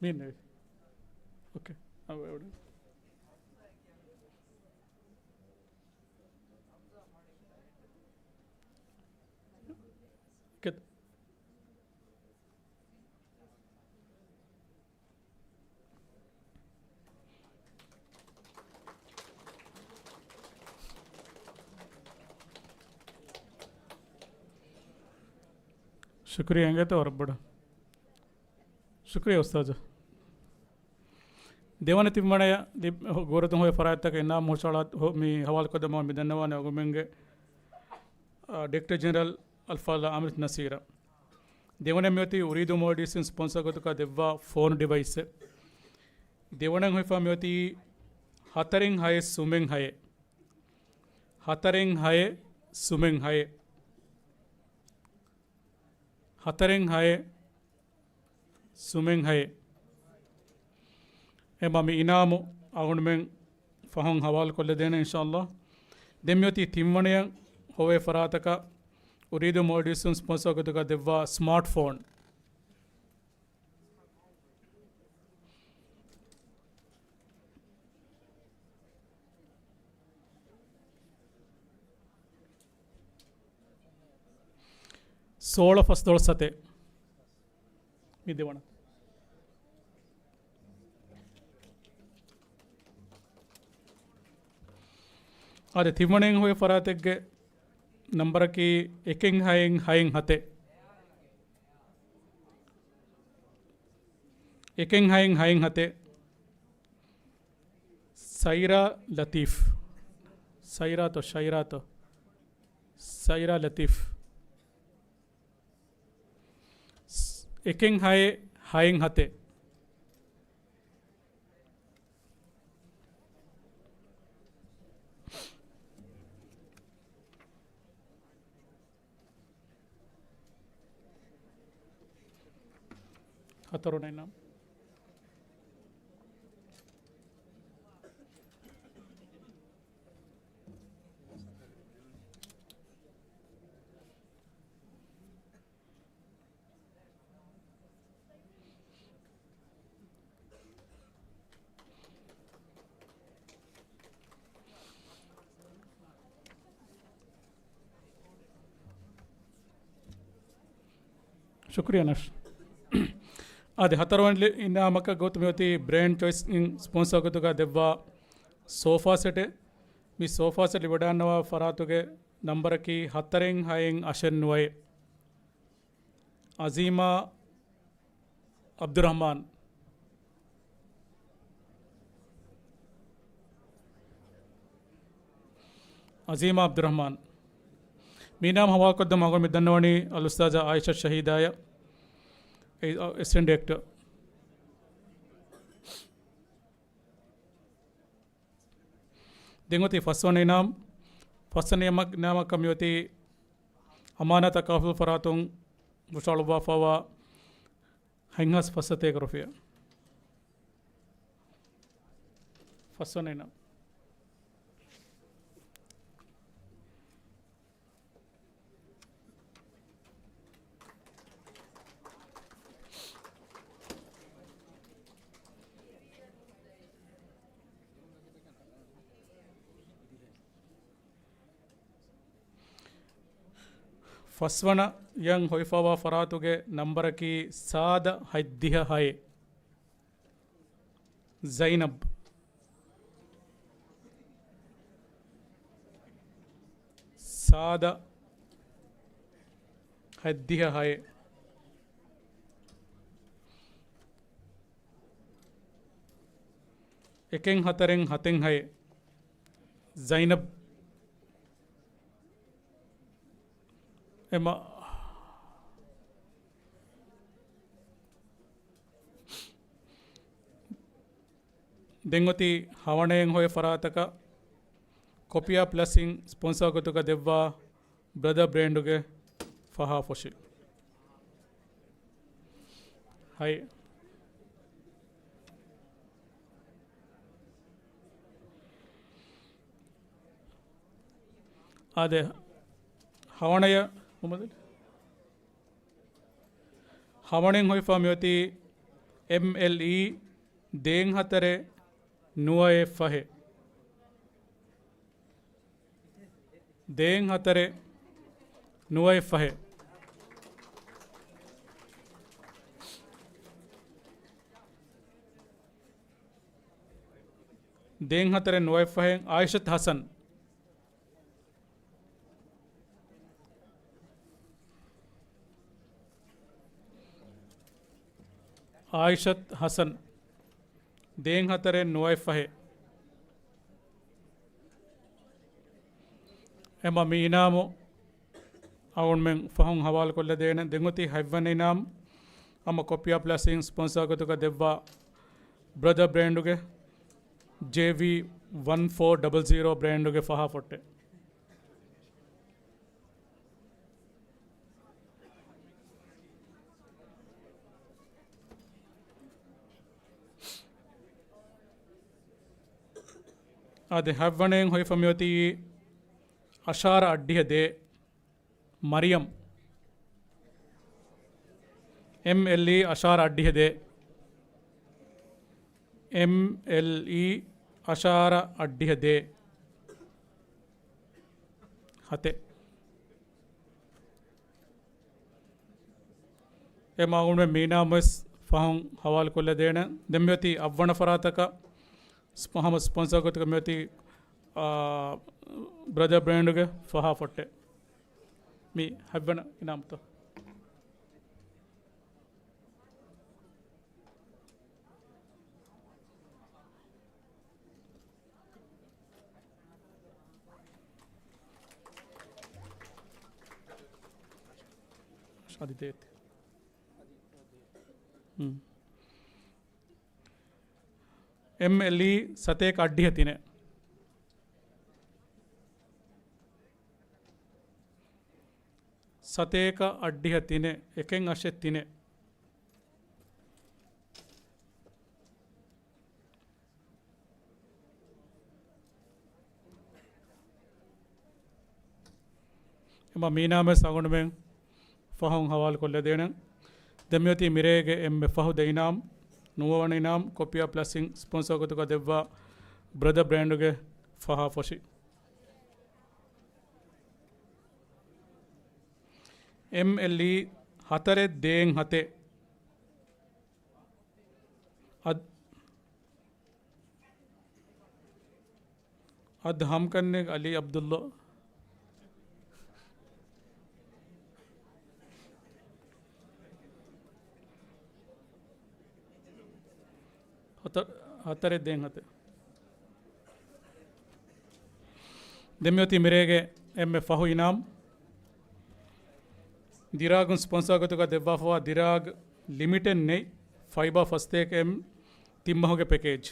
މި ނެވި. އޯކޭ. އަ، އެ، އެ، އެ. ކެ-، ޝުކުރިއްޔާ އިނގޭތޯ ވަރަށް ބޮޑަށް. ޝުކުރިއްޔާ އުސްތާޒު. ދެވަނަ ތިންވަނަޔަށް ދި-، ހު-، ގުރަތުން ހޮވޭ ފަރާތްތަކަށް އިނާމް ހުށަހަޅާ ހު-، މި ހަވާލުކޮށްދެމުން މި ދަންނަވާނެ އަޅުގަނޑުމެންގެ، އާ، ޑިރެކްޓަރ ޖެނެރަލް އަލްފާޟިލް އާމިރު ނަސީރަށް. ދެވަނަ މިއޮތީ އުރީދޫ މޯލްޑިވްސް އިން ސްޕޮންސަރ ގޮތުގަ ދެއްވާ ފޯނު ޑިވައިސްއެއް. ދެވަނަ ހޮވިފަ މިއޮތީ ހަތަރެއް ހައެއް ސުމެއް ހައެއް. ހަތަރެއް ހައެއް ސުމެއް ހައެއް. ހަތަރެއް ހައެއް ސުމެއް ހައެއް. އެ މަ މި އިނާމު އަޅުގަނޑުމެން ފަހުން ހަވާލު ކޮށްލަދޭނެ އިންޝާﷲ. ދެން މިއޮތީ ތިންވަނަޔަށް ހޮވޭ ފަރާތަކަށް އުރީދޫ މޯލްޑިވްސް ސްޕޮންސަރ ގޮތުގަ ދެއްވާ ސްމާޓް ފޯން. ސޯޅަ ފަސްދޮޅަސް ސަތޭކަ. މި ދެވަނަ. އާދެ، ތިންވަނައިން ހޮވޭ ފަރާތެއްގެ ނަންބަރަކީ އެކެއް ހައެއް ހައެއް ހަތެއް. އެކެއް ހައެއް ހައެއް ހަތެއް. ސައިރާ ލަތީފް. ސައިރާތޯ، ޝައިރާތޯ؟ ސައިރާ ލަތީފް. އެކެއް ހައެއް ހައެއް ހަތެއް. ހަތަރު ނައިން. ޝުކުރިއްޔާ ނަޝް. އާދެ، ހަތަރުވަނަ އިނާމަކަށް ގޮތު މިއޮތީ ބްރޭންޑް ޗޮއިސް އިން ސްޕޮންސަރ ގޮތުގަ ދެއްވާ ސޯފާ ސެޓެއް. މި ސޯފާ ސެޓް ލިބިވަޑައިގަންނަވާ ފަރާތުގެ ނަންބަރަކީ ހަތަރެއް ހައެއް އަށެއް ނުވައެއް. އަޒީމާ އަބްދުއްރަހްމާން. އަޒީމާ އަބްދުއްރަހްމާން. މި އިނާމް ހަވާލުކޮށްދެމުން އަޅުގަނޑު މި ދަންނަވަނީ އަލްއުސްތާޛާ އާއިޝާ ޝަހީދާއަށް، އެ، އެ، އެސިސްޓެންޓް ޑިރެކްޓަރ. ދެން އޮތީ ފަސްވަނަ އިނާމް. ފަސްވަނަ އިނާމަކަށް މިއޮތީ އަމާނާތް ތަކާފުލު ފަރާތުން ހުށަހަޅުއްވާފައިވާ ހަތްހާސް ފަސްސަތޭކަ ރުފިޔާ. ފަސްވަނަ އިނާމް. ފަސްވަނަ ޔަން ހޮވިފަވާ ފަރާތުގެ ނަންބަރަކީ ސާދަ ހަތްދިހަ ހައެއް. ޒައިނަބް. ސާދަ ހަތްދިހަ ހައެއް. އެކެއް ހަތަރެއް ހަތެއް ހައެއް. ޒައިނަބް. އެމަ ދެން އޮތީ ހަވަނައެއް ހޮވޭ ފަރާތަކަށް ކޮޕިއާ ޕްލަސްއިން ސްޕޮންސާ ގޮތުގަ ދެއްވާ ބްރަދަ ބްރޭންޑުގެ ފަހާ ފޮށި. ހައެއް. އާދެ، ހަވަނަޔަ ހަވަނައެއް ހޮވިފަ މިއޮތީ އެމްއެލްއީ ދޭން ހަތަރެއް ނުވައެއް ފަހެއް. ދޭން ހަތަރެއް ނުވައެއް ފަހެއް. ދޭން ހަތަރެއް ނުވައެއް ފަހެއް އާއިޝަތު ހަސަން. އާއިޝަތު ހަސަން. ދޭން ހަތަރެއް ނުވައެއް ފަހެއް. އެމަ މި އިނާމު އަޅުގަނޑުމެން ފަހުން ހަވާލުކޮށްލަދޭނެ. ދެން އޮތީ ހަތްވަނަ އިނާމު، ހަމަ ކޮޕިއާ ޕްލަސްއިން ސްޕޮންސާ ގޮތުގަ ދެއްވާ ބްރަދަ ބްރޭންޑުގެ ޖޭވީ ވަން ފޯ ޑަބަލް ޒީރޯ ބްރޭންޑުގެ ފަހާ ފޮށެއް. އާދެ، ހަތްވަނައިން ހޮވިފަ މިއޮތީ އަށާރަ އަށްޑިހަ ދޭއް މަރިޔަމް. އެމްއެލްއީ އަށާރަ އަށްޑިހަ ދޭއް. އެމްއެލްއީ އަށާރަ އަށްޑިހަ ދޭއް. ހަތެއް. އެ މައުންމެ މީނާމުވެސް ފަހުން ހަވާލުކޮށްލަދޭނެ. ދެން މިއޮތީ އަށްވަނަ ފަރާތަކަށް ސްޕޮ-، ހަމަ ސްޕޮންސާ ގޮތުގަ މިއޮތީ، އާ، ބްރަދަ ބްރޭންޑުގެ ފަހާ ފޮށެއް. މި ހަތްވަނަ އިނާމުތައް. އަދި ދޭތެ. ހުން. އެމްއެލްއީ ސަތޭކަ އަށްޑިހަ ތިނެއް. ސަތޭކަ އަށްޑިހަ ތިނެއް، އެކެއް އަށެއް ތިނެއް. އެމަ މީނާމެސް އަގުނޑުމެން ފަހުން ހަވާލުކޮށްލަދޭނެ. ދެން މިއޮތީ މިރޭގެ އެންމެ ފަހު ދެ އިނާމް، ނުވަވަނަ އިނާމް، ކޮޕިއާ ޕްލަސްއިން ސްޕޮންސާ ގޮތުގަ ދެއްވާ ބްރަދަ ބްރޭންޑުގެ ފަހާ ފޮށި. އެމްއެލްއީ ހަތަރެއް ދޭއް ހަތެއް. އަދް-، އަދް ހަމްކަންނެއް އަލީ އަބްދުއްލޯ. ހަތަ-، ހަތަރެއް ދޭއް ހަތެއް. ދެން މިއޮތީ މިރޭގެ އެންމެ ފަހު އިނާމް. ދިރާގުން ސްޕޮންސާ ގޮތުގަ ދެއްވާފަވާ ދިރާގް ލިމިޓެޑް ނެތް ފައިބާ ފަސްތޭކަ އެމް ތިން މަހުގެ ޕެކޭޖް.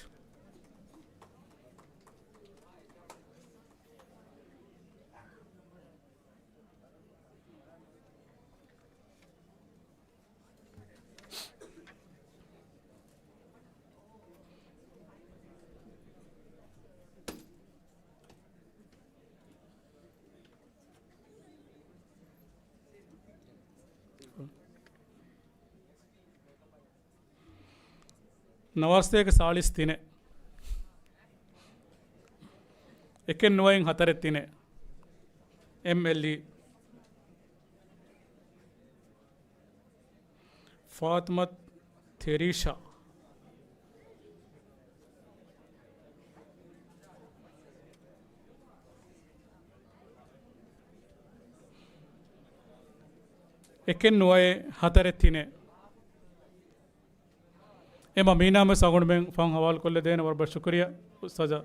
ނަވާރަސަތޭކަ ސާޅީސް ތިނެއް. އެކެއް ނުވައިން ހަތަރެއް ތިނެއް. އެމްއެލްއީ. ފާތުމަތު ތެރީޝާ. އެކެއް ނުވައެއް ހަތަރެއް ތިނެއް. އެމަ މީނާމެސް އަގުންމެން ފަހުން ހަވާލުކޮށްލެދޭނެ. ވަރަށް ބޮޑަށް ޝުކުރިޔާ އުސްތާޒާ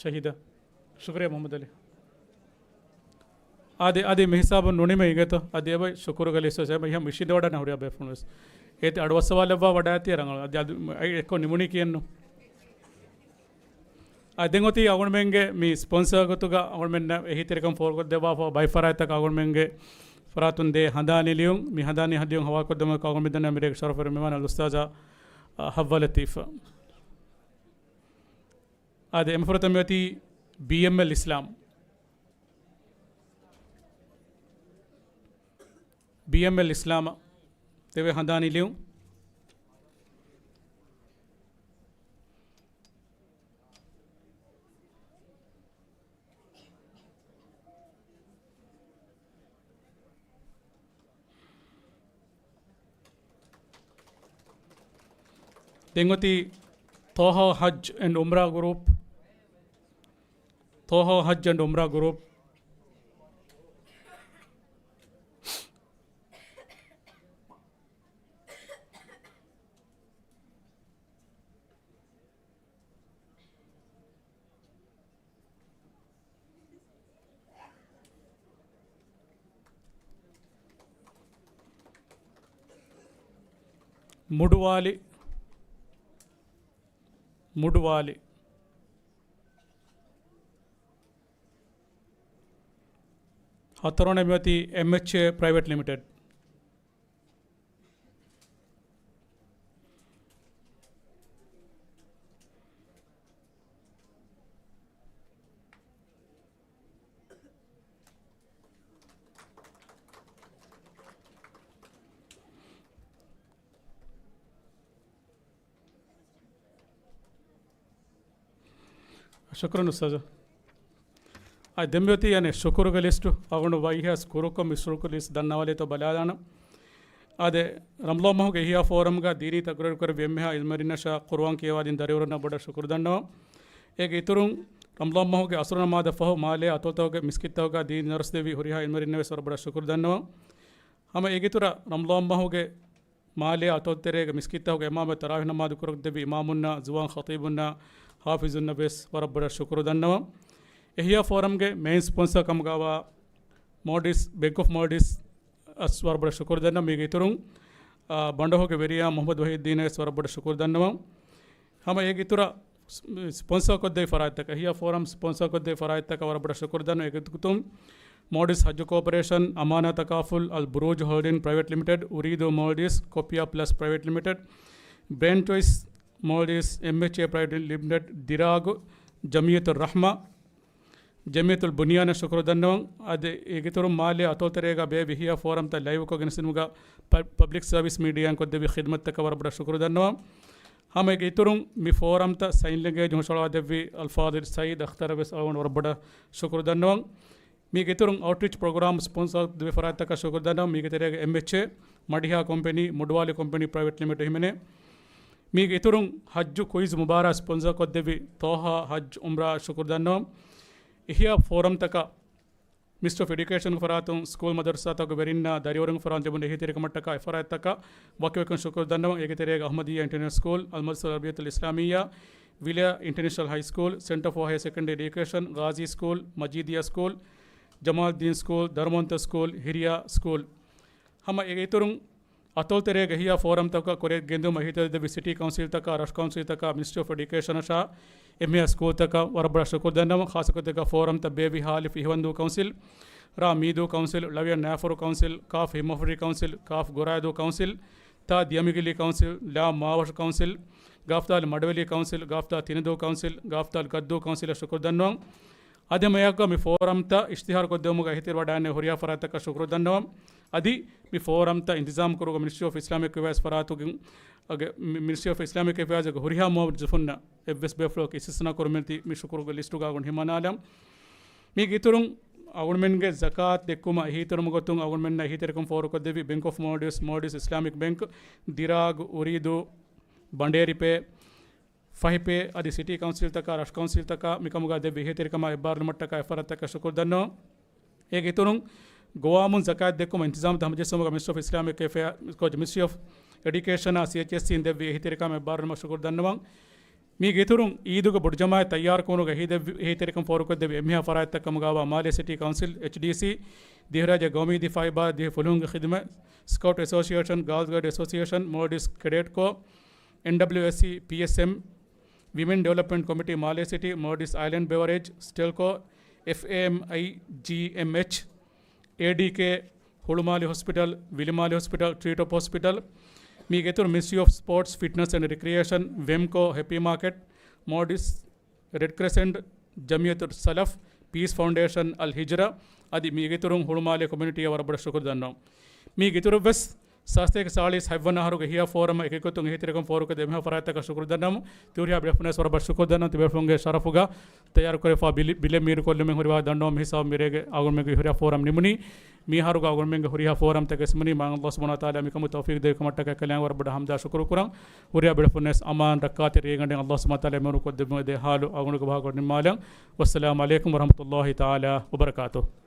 ޝަހީދާ. ޝުކުރިޔާ މުޙައްމަދު ޢަލީ. އާދެ، އަދި މިހިސާބުން ނުނިމެ އިނގޭތޯ. އަދި އެބައި ޝުކުރުގެ ލިސްޓް ވެސް އެބަ އިހަށް އިށީނދެވަޑަން ހުރިހާ ބޭފުޅުން ވެސް. އޭތި އަޑުއައްސަވާލެއްވާ ވަޑައިތި ރަނގަޅު. އަދި އަދި އެއްކޮށް ނިމުނީ ކިޔެއްނު. އަދި ދެން އޮތީ އަގުންމެންގެ މި ސްޕޮންސަރ ގޮތުގަ އަގުންމެންނަށް އެހީތެރިކަން ފޯރުކޮށްދެއްވާފަ ބައިފަރާތްތަކަށް އަގުންމެންގެ ފަރާތުން ދޭ ހަނދާން ނިލިޔުން. މި ހަނދާން ނިހަ ލިޔުން ހަވާލުކޮށްދެމުން އަގުންމެން ދަންނަ މިރޭގެ ޝަރަފުވެރި މެހުމާން އަލްއުސްތާޒާ، އަ، ހައްވަލަތީފް. އާދެ، އެންމެ ފުރަތަމަ މިއޮތީ ބީއެމްއެލް އިސްލާމް. ބީއެމްއެލް އިސްލާމަށް ދެވޭ ހަނދާން ނިލިޔުން. ދެން އޮތީ ޠާހާ ޙައްޖް އެންޑް ޢުމްރާ ގްރޫޕް. ޠާހާ ޙައްޖް އެންޑް ޢުމްރާ ގްރޫޕް. މުޑުވާލި، މުޑުވާލި. ހަތަރުވަނަ މިއޮތީ އެމްއެޗްއޭ ޕްރައިވެޓް ލިމިޓެޑް. ޝުކުރަން އުސްތާޒު. އާ، ދެން މިއޮތީ އަނެއް ޝުކުރުގެ ލިސްޓު. އަޅުގަނޑު ވައިހައިސް ކުރުކޮށް މި ޝުކުރު ލިސްޓް ދަންނަވާލީތޯ ބަލާލާނަން. އާދެ، ރަމަޟާން މަހުގެ އިޙްޔާ ފޯރަމްގަ ދީނީ ތަޤްރީރު ކުރެއްވި އެންމެހާ ޢިލްމުވެރިންނަށާ ޤުރުއާން ކިޔަވާދިން ދަރިވަރުންނަށް ބޮޑަށް ޝުކުރު ދަންނަވަން. އޭގެ އިތުރުން، ރަމަޟާން މަހުގެ ޢަޞްރު ނަމާދަށް ފަހު މާލޭ އަތޮޅުތަކުގެ މިސްކިތްތަކުގަ ދީނީ ދަރުސް ދެއްވި ހުރިހާ ޢިލްމުވެރިންނަށް ވެސް ވަރަށް ބޮޑަށް ޝުކުރު ދަންނަވަން. ހަމަ އޭގެ އިތުރަށް ރަމަޟާން މަހުގެ މާލޭ އަތޮޅުތެރޭގެ މިސްކިތްތަކުގެ އިމާމަށް ތަރާވީޙް ނަމާދު ކުރެއްވި އިމާމުންނާ، ޒުވާން ޚަޠީބުންނާ، ޙާފިޒުންނަށް ވެސް ވަރަށް ބޮޑަށް ޝުކުރު ދަންނަވަން. އިޙްޔާ ފޯރަމްގެ މެއިން ސްޕޮންސަރ ކަމުގައިވާ މޯލްޑިވްސް، ބެންކް އޮފް މޯލްޑިވްސް އަށް ވަރަށް ބޮޑަށް ޝުކުރު ދަންނަވަން. މީގެ އިތުރުން، އާ، ބަނޑުހައުގެ ވެރިޔާ މުޙައްމަދު ވަޙީއްދީނަށް ވެސް ވަރަށް ބޮޑަށް ޝުކުރު ދަންނަވަން. ހަމަ އޭގެ އިތުރަށް ސް-، ސްޕޮންސަރ ކޮށްދެވި ފަރާތްތަކަށް، އިޙްޔާ ފޯރަމް ސްޕޮންސަރ ކޮށްދެވި ފަރާތްތަކަށް ވަރަށް ބޮޑަށް ޝުކުރު ދަންނަވަން. އޭގެ ގޮތުން މޯލްޑިވްސް ޙައްޖު ކޯޕަރޭޝަން، އަމާނާ ތަކާފުލް، އަލް ބުރޫޖު ހޯލްޑިން ޕްރައިވެޓް ލިމިޓެޑް، އުރީދޫ މޯލްޑިވްސް، ކޮޕިޔާ ޕްލަސް ޕްރައިވެޓް ލިމިޓެޑް، ބްރޭން ޗޮއިސް މޯލްޑިވްސް، އެމްއެޗްއޭ ޕްރައިވެޓް ލިމިޓެޑް، ދިރާގު، ޖަމިއްޔަތުއް ރަޙްމާ، ޖަމިއްޔަތުލް ބުންޔާނަށް ޝުކުރު ދަންނަވަން. އަދި އޭގެ އިތުރުން މާލޭ އަތޮޅުތެރޭގަ ބޭއްވި އިޙްޔާ ފޯރަމްތައް ލައިވްކޮށް ގެނެސްދިނުމުގަ ޕަ-، ޕަބްލިކް ސަރވިސް މީޑިއާއިން ކޮށްދެއްވި ޚިދްމަތްތަކަށް ވަރަށް ބޮޑަށް ޝުކުރު ދަންނަވަން. ހަމަ އޭގެ އިތުރުން މި ފޯރަމްތައް ސައިން ލެންގޭޖުން ހުށަހަޅާދެއްވި އަލްފާޟިލް ސައީދް އަޚްތަރަށް ވެސް އަޅުގަނޑު ވަރަށް ބޮޑަށް ޝުކުރު ދަންނަވަން. މީގެ އިތުރުން އައުޓްރީޗް ޕްރޮގްރާމް ސްޕޮންސަރ ދެއްވި ފަރާތްތަކަށް ޝުކުރު ދަންނަވަން. މީގެ ތެރޭގަ އެމްއެޗްއޭ، މަޑިހާ ކޮމްޕެނީ، މުޑުވާލި ކޮމްޕެނީ ޕްރައިވެޓް ލިމިޓެޑް ހިމެނޭ. މީގެ އިތުރުން ޙައްޖު ކުއިޒް މުބާރާތް ސްޕޮންސަރ ކޮށްދެއްވި ޠާހާ ޙައްޖު ޢުމްރާ ޝުކުރު ދަންނަވަން. އިޙްޔާ ފޯރަމްތަކަށް މިނިސްޓްރީ އޮފް އެޑިއުކޭޝަންގެ ފަރާތުން ސްކޫލް މަދަރުސާތަކުގެ ވެރިންނާ ދަރިވަރުންގެ ފަރާތުން ލިބުނު އެހީތެރިކަމަށްޓަކާ އެފަރާތްތަކަށް ވަކިވަކިން ޝުކުރު ދަންނަވަން. އޭގެ ތެރޭގަ އަޙްމަދިއްޔާ އިންޓަރނޭޝަނަލް ސްކޫލް، އަލްމަދްރަސަތުލް ޢަރަބިއްޔަތުލް އިސްލާމިއްޔާ، ވިލާޔަ އިންޓަރނޭޝަނަލް ހައި ސްކޫލް، ސެންޓަރ ފޯ ހަޔަރ ސެކަންޑަރީ އެޑިއުކޭޝަން، ޣާޒީ ސްކޫލް، މަޖީދިއްޔާ ސްކޫލް، ޖަމާލްދީން ސްކޫލް، ދަރުމަންތަ ސްކޫލް، ހިރިޔާ ސްކޫލް. ހަމަ އޭގެ އިތުރުން އަތޮޅުތެރޭގެ އިޙްޔާ ފޯރަމްތަކަށް ކުރިއަށް ގެންދިއުމަށް އެހީތެރިދެއްވި ސިޓީ ކައުންސިލްތަކާ، ރަށު ކައުންސިލްތަކާ، މިނިސްޓްރީ އޮފް އެޑިއުކޭޝަނަށާ، އެންމެހާ ސްކޫލްތަކަށް ވަރަށް ބޮޑަށް ޝުކުރު ދަންނަވަން. ޚާއްޞަކޮށް ދެކާ ފޯރަމްތައް ބޭއްވި ހާލިފް އިހުވަންދޫ ކައުންސިލް، ރ. މީދޫ ކައުންސިލް، ޅ. ނާފުރު ކައުންސިލް، ކ. ހިމަފުށި ކައުންސިލް، ކ. ގޮރައިދޫ ކައުންސިލް، ތ. ދިޔަމިގިލީ ކައުންސިލް، ލ. މާވަށު ކައުންސިލް، ގ. މަޑުވެލީ ކައުންސިލް، ގ. ތިނަދޫ ކައުންސިލް، ގ. ގައްދޫ ކައުންސިލަށް ޝުކުރު ދަންނަވަން. އަދި މަޔަކަށް މި ފޯރަމްތައް އިޝްތިހާރު ކޮށްދެވުމުގަ އެހީތެރި ވަޑައިގެން ހުރިހާ ފަރާތްތަކަށް ޝުކުރު ދަންނަވަން. އަދި މި ފޯރަމްތައް އިންތިޒާމް ކުރުމުގަ މިނިސްޓްރީ އޮފް އިސްލާމިކް އެފެއާޒް ފަރާތުގެ، އަގެ، މި-، މިނިސްޓްރީ އޮފް އިސްލާމިކް އެފެއާޒްގެ ހުރިހާ މުވައްޒަފުންނަށް އެއްވެސް ބޭފުޅަކު އިސްތިސްނާ ކުރުމެއްނެތި މި ޝުކުރުގެ ލިސްޓުގަ އަޅުގަނޑު ހިމަނާލަން. މީގެ އިތުރުން އަޅުގަނޑުމެންގެ ޒަކާތް ދެއްކުމަށް އެހީތެރިކުރުމުގެ ގޮތުން އަޅުގަނޑުމެންނަށް އެހީތެރިކަން ފޯރުކޮށްދެއްވި ބެންކް އޮފް މޯލްޑިވްސް، މޯލްޑިވްސް އިސްލާމިކް ބެންކް، ދިރާގް، އުރީދޫ، ބަނޑޭރިޕޭ، ފަހިޕޭ އަދި ސިޓީ ކައުންސިލްތަކާ، ރަށު ކައުންސިލްތަކާ މިކަމުގަ ދެއްވި އެހީތެރިކަމާ އެއްބާރުލުމަށްޓަކާ އެއްފަރާތްތަކަށް ޝުކުރު ދަންނަވަން. އޭގެ އިތުރުން، ގޮވާމުން ޒަކާތް ދެއްކުމަށް އިންތިޒާމްތައް ހަމަޖެއްސުމުގަ މިނިސްޓްރީ އޮފް އިސްލާމިކް އެފެއާ، މިނިސްޓްރީ އޮފް އެޑިއުކޭޝަނާ ސީއެޗްއެސްސީން ދެއްވި އެހީތެރިކަމާ އެއްބާރުލުމަށް ޝުކުރު ދަންނަވަން. މީގެ އިތުރުން، އީދުގެ ބޮޑު ޖަމާއަތް ތައްޔާރުކުރުމުގަ އެހީތެރިކަން ފޯރުކޮށްދެއްވި އެންމެހާ ފަރާތްތައް ކަމުގައިވާ މާލޭ ސިޓީ ކައުންސިލް، އެޗްޑީސީ، ދިވެހިރާއްޖޭގެ ގައުމީ ދިފާއީ ބާރު، ދިވެހި ފުލުހުންގެ ޚިދުމަތް، ސްކައުޓް އެސޯސިއޭޝަން، ގާލްސް ގައިޑް އެސޯސިއޭޝަން، މޯލްޑިވްސް ކެޑެޓް ކޯ، އެންޑަބްލިއުއެސްސީ، ޕީއެސްއެމް، ވިމެން ޑިވެލޮޕްމަންޓް ކޮމިޓީ މާލޭ ސިޓީ، މޯލްޑިވްސް އައިލެންޑް ބެވަރޭޖް، ސްޓެލްކޯ، އެފްއޭއެމްއައި ޖީއެމްއެޗް، އޭޑީކޭ، ހުޅުމާލެ ހޮސްޕިޓަލް، ވިލިމާލެ ހޮސްޕިޓަލް، ޓްރީޓޮޕް ހޮސްޕިޓަލް، މީގެ އިތުރު މިނިސްޓްރީ އޮފް ސްޕޯޓްސް، ފިޓްނަސް އެންޑް ރިކްރިއޭޝަން، ވެމްކޯ، ހެޕީ މާކެޓް، މޯލްޑިވްސް ރެޑް ކްރެސެންޓް، ޖަމިއްޔަތު ސަލަފް، ޕީސް ފައުންޑޭޝަން، އަލް ހިޖްރާ، އަދި މީގެ އިތުރުން ހުޅުމާލެ ކޮމިއުނިޓީއަށް ވަރަށް ބޮޑަށް ޝުކުރު ދަންނަވަން. މީގެ އިތުރުވެސް، ސާސްތޭކަ ސާޅީސް ހަތްވަނަ އަހަރުގެ ހިޔާ ފޯރަމަށް އެކިގޮތުން އެހީތެރިކަން ފޯރުކޮށްދެއްވި އެންމެހާ ފަރާތްތަކަށް ޝުކުރު ދަންނަވަމުން، ތިހުރިހާ ބިލެފުންނަށް ވަރަށް ބޮޑަށް ޝުކުރު ދަންނަވަން. ތިބޭފުޅުންގެ ޝަރަފުގަ ތައްޔާރުކުރެވިފާ ބިލެ، ބިލެއް މީރުކޮށްލުމެއް ހުރިހާ ދަންނަވަން މިހިސާބުން މިރޭގެ އަޅުގަނޑުމެންގެ ހުރިހާ ފޯރަމް ނިމުނީ. މި އަހަރުގަ އަޅުގަނޑުމެންގެ ހުރިހާ ފޯރަމްތަކެއް ވެސް ނިމުނީ. މާތް ﷲ ސުބްޙާނަހޫ ވަތަޢާލާ މިކަމުގެ ތައުފީޤު ދެއްވިކަމަށްޓަކާ ކަލާނގެ ވަރަށް ބޮޑަށް ޙަމްދާ ޝުކުރު ކުރަން. ހުރިހާ ބިލެފުންނަށް ވެސް އަމާން ރައްކާތެރި ރޭގަނޑެއް ﷲ ސުބްޙާނަހޫ ވަތަޢާލާ މެނުކޮށްދެއްވުމަށް އެދޭ ޙާލު އަޅުގަނޑުގެ ބަހާކޮށް ނިންމާލަން. ވައްސަލާމު ޢަލައިކުމް ވަރަޙްމަތުﷲ ތަޢާލާ ވަބަރަކާތުހު.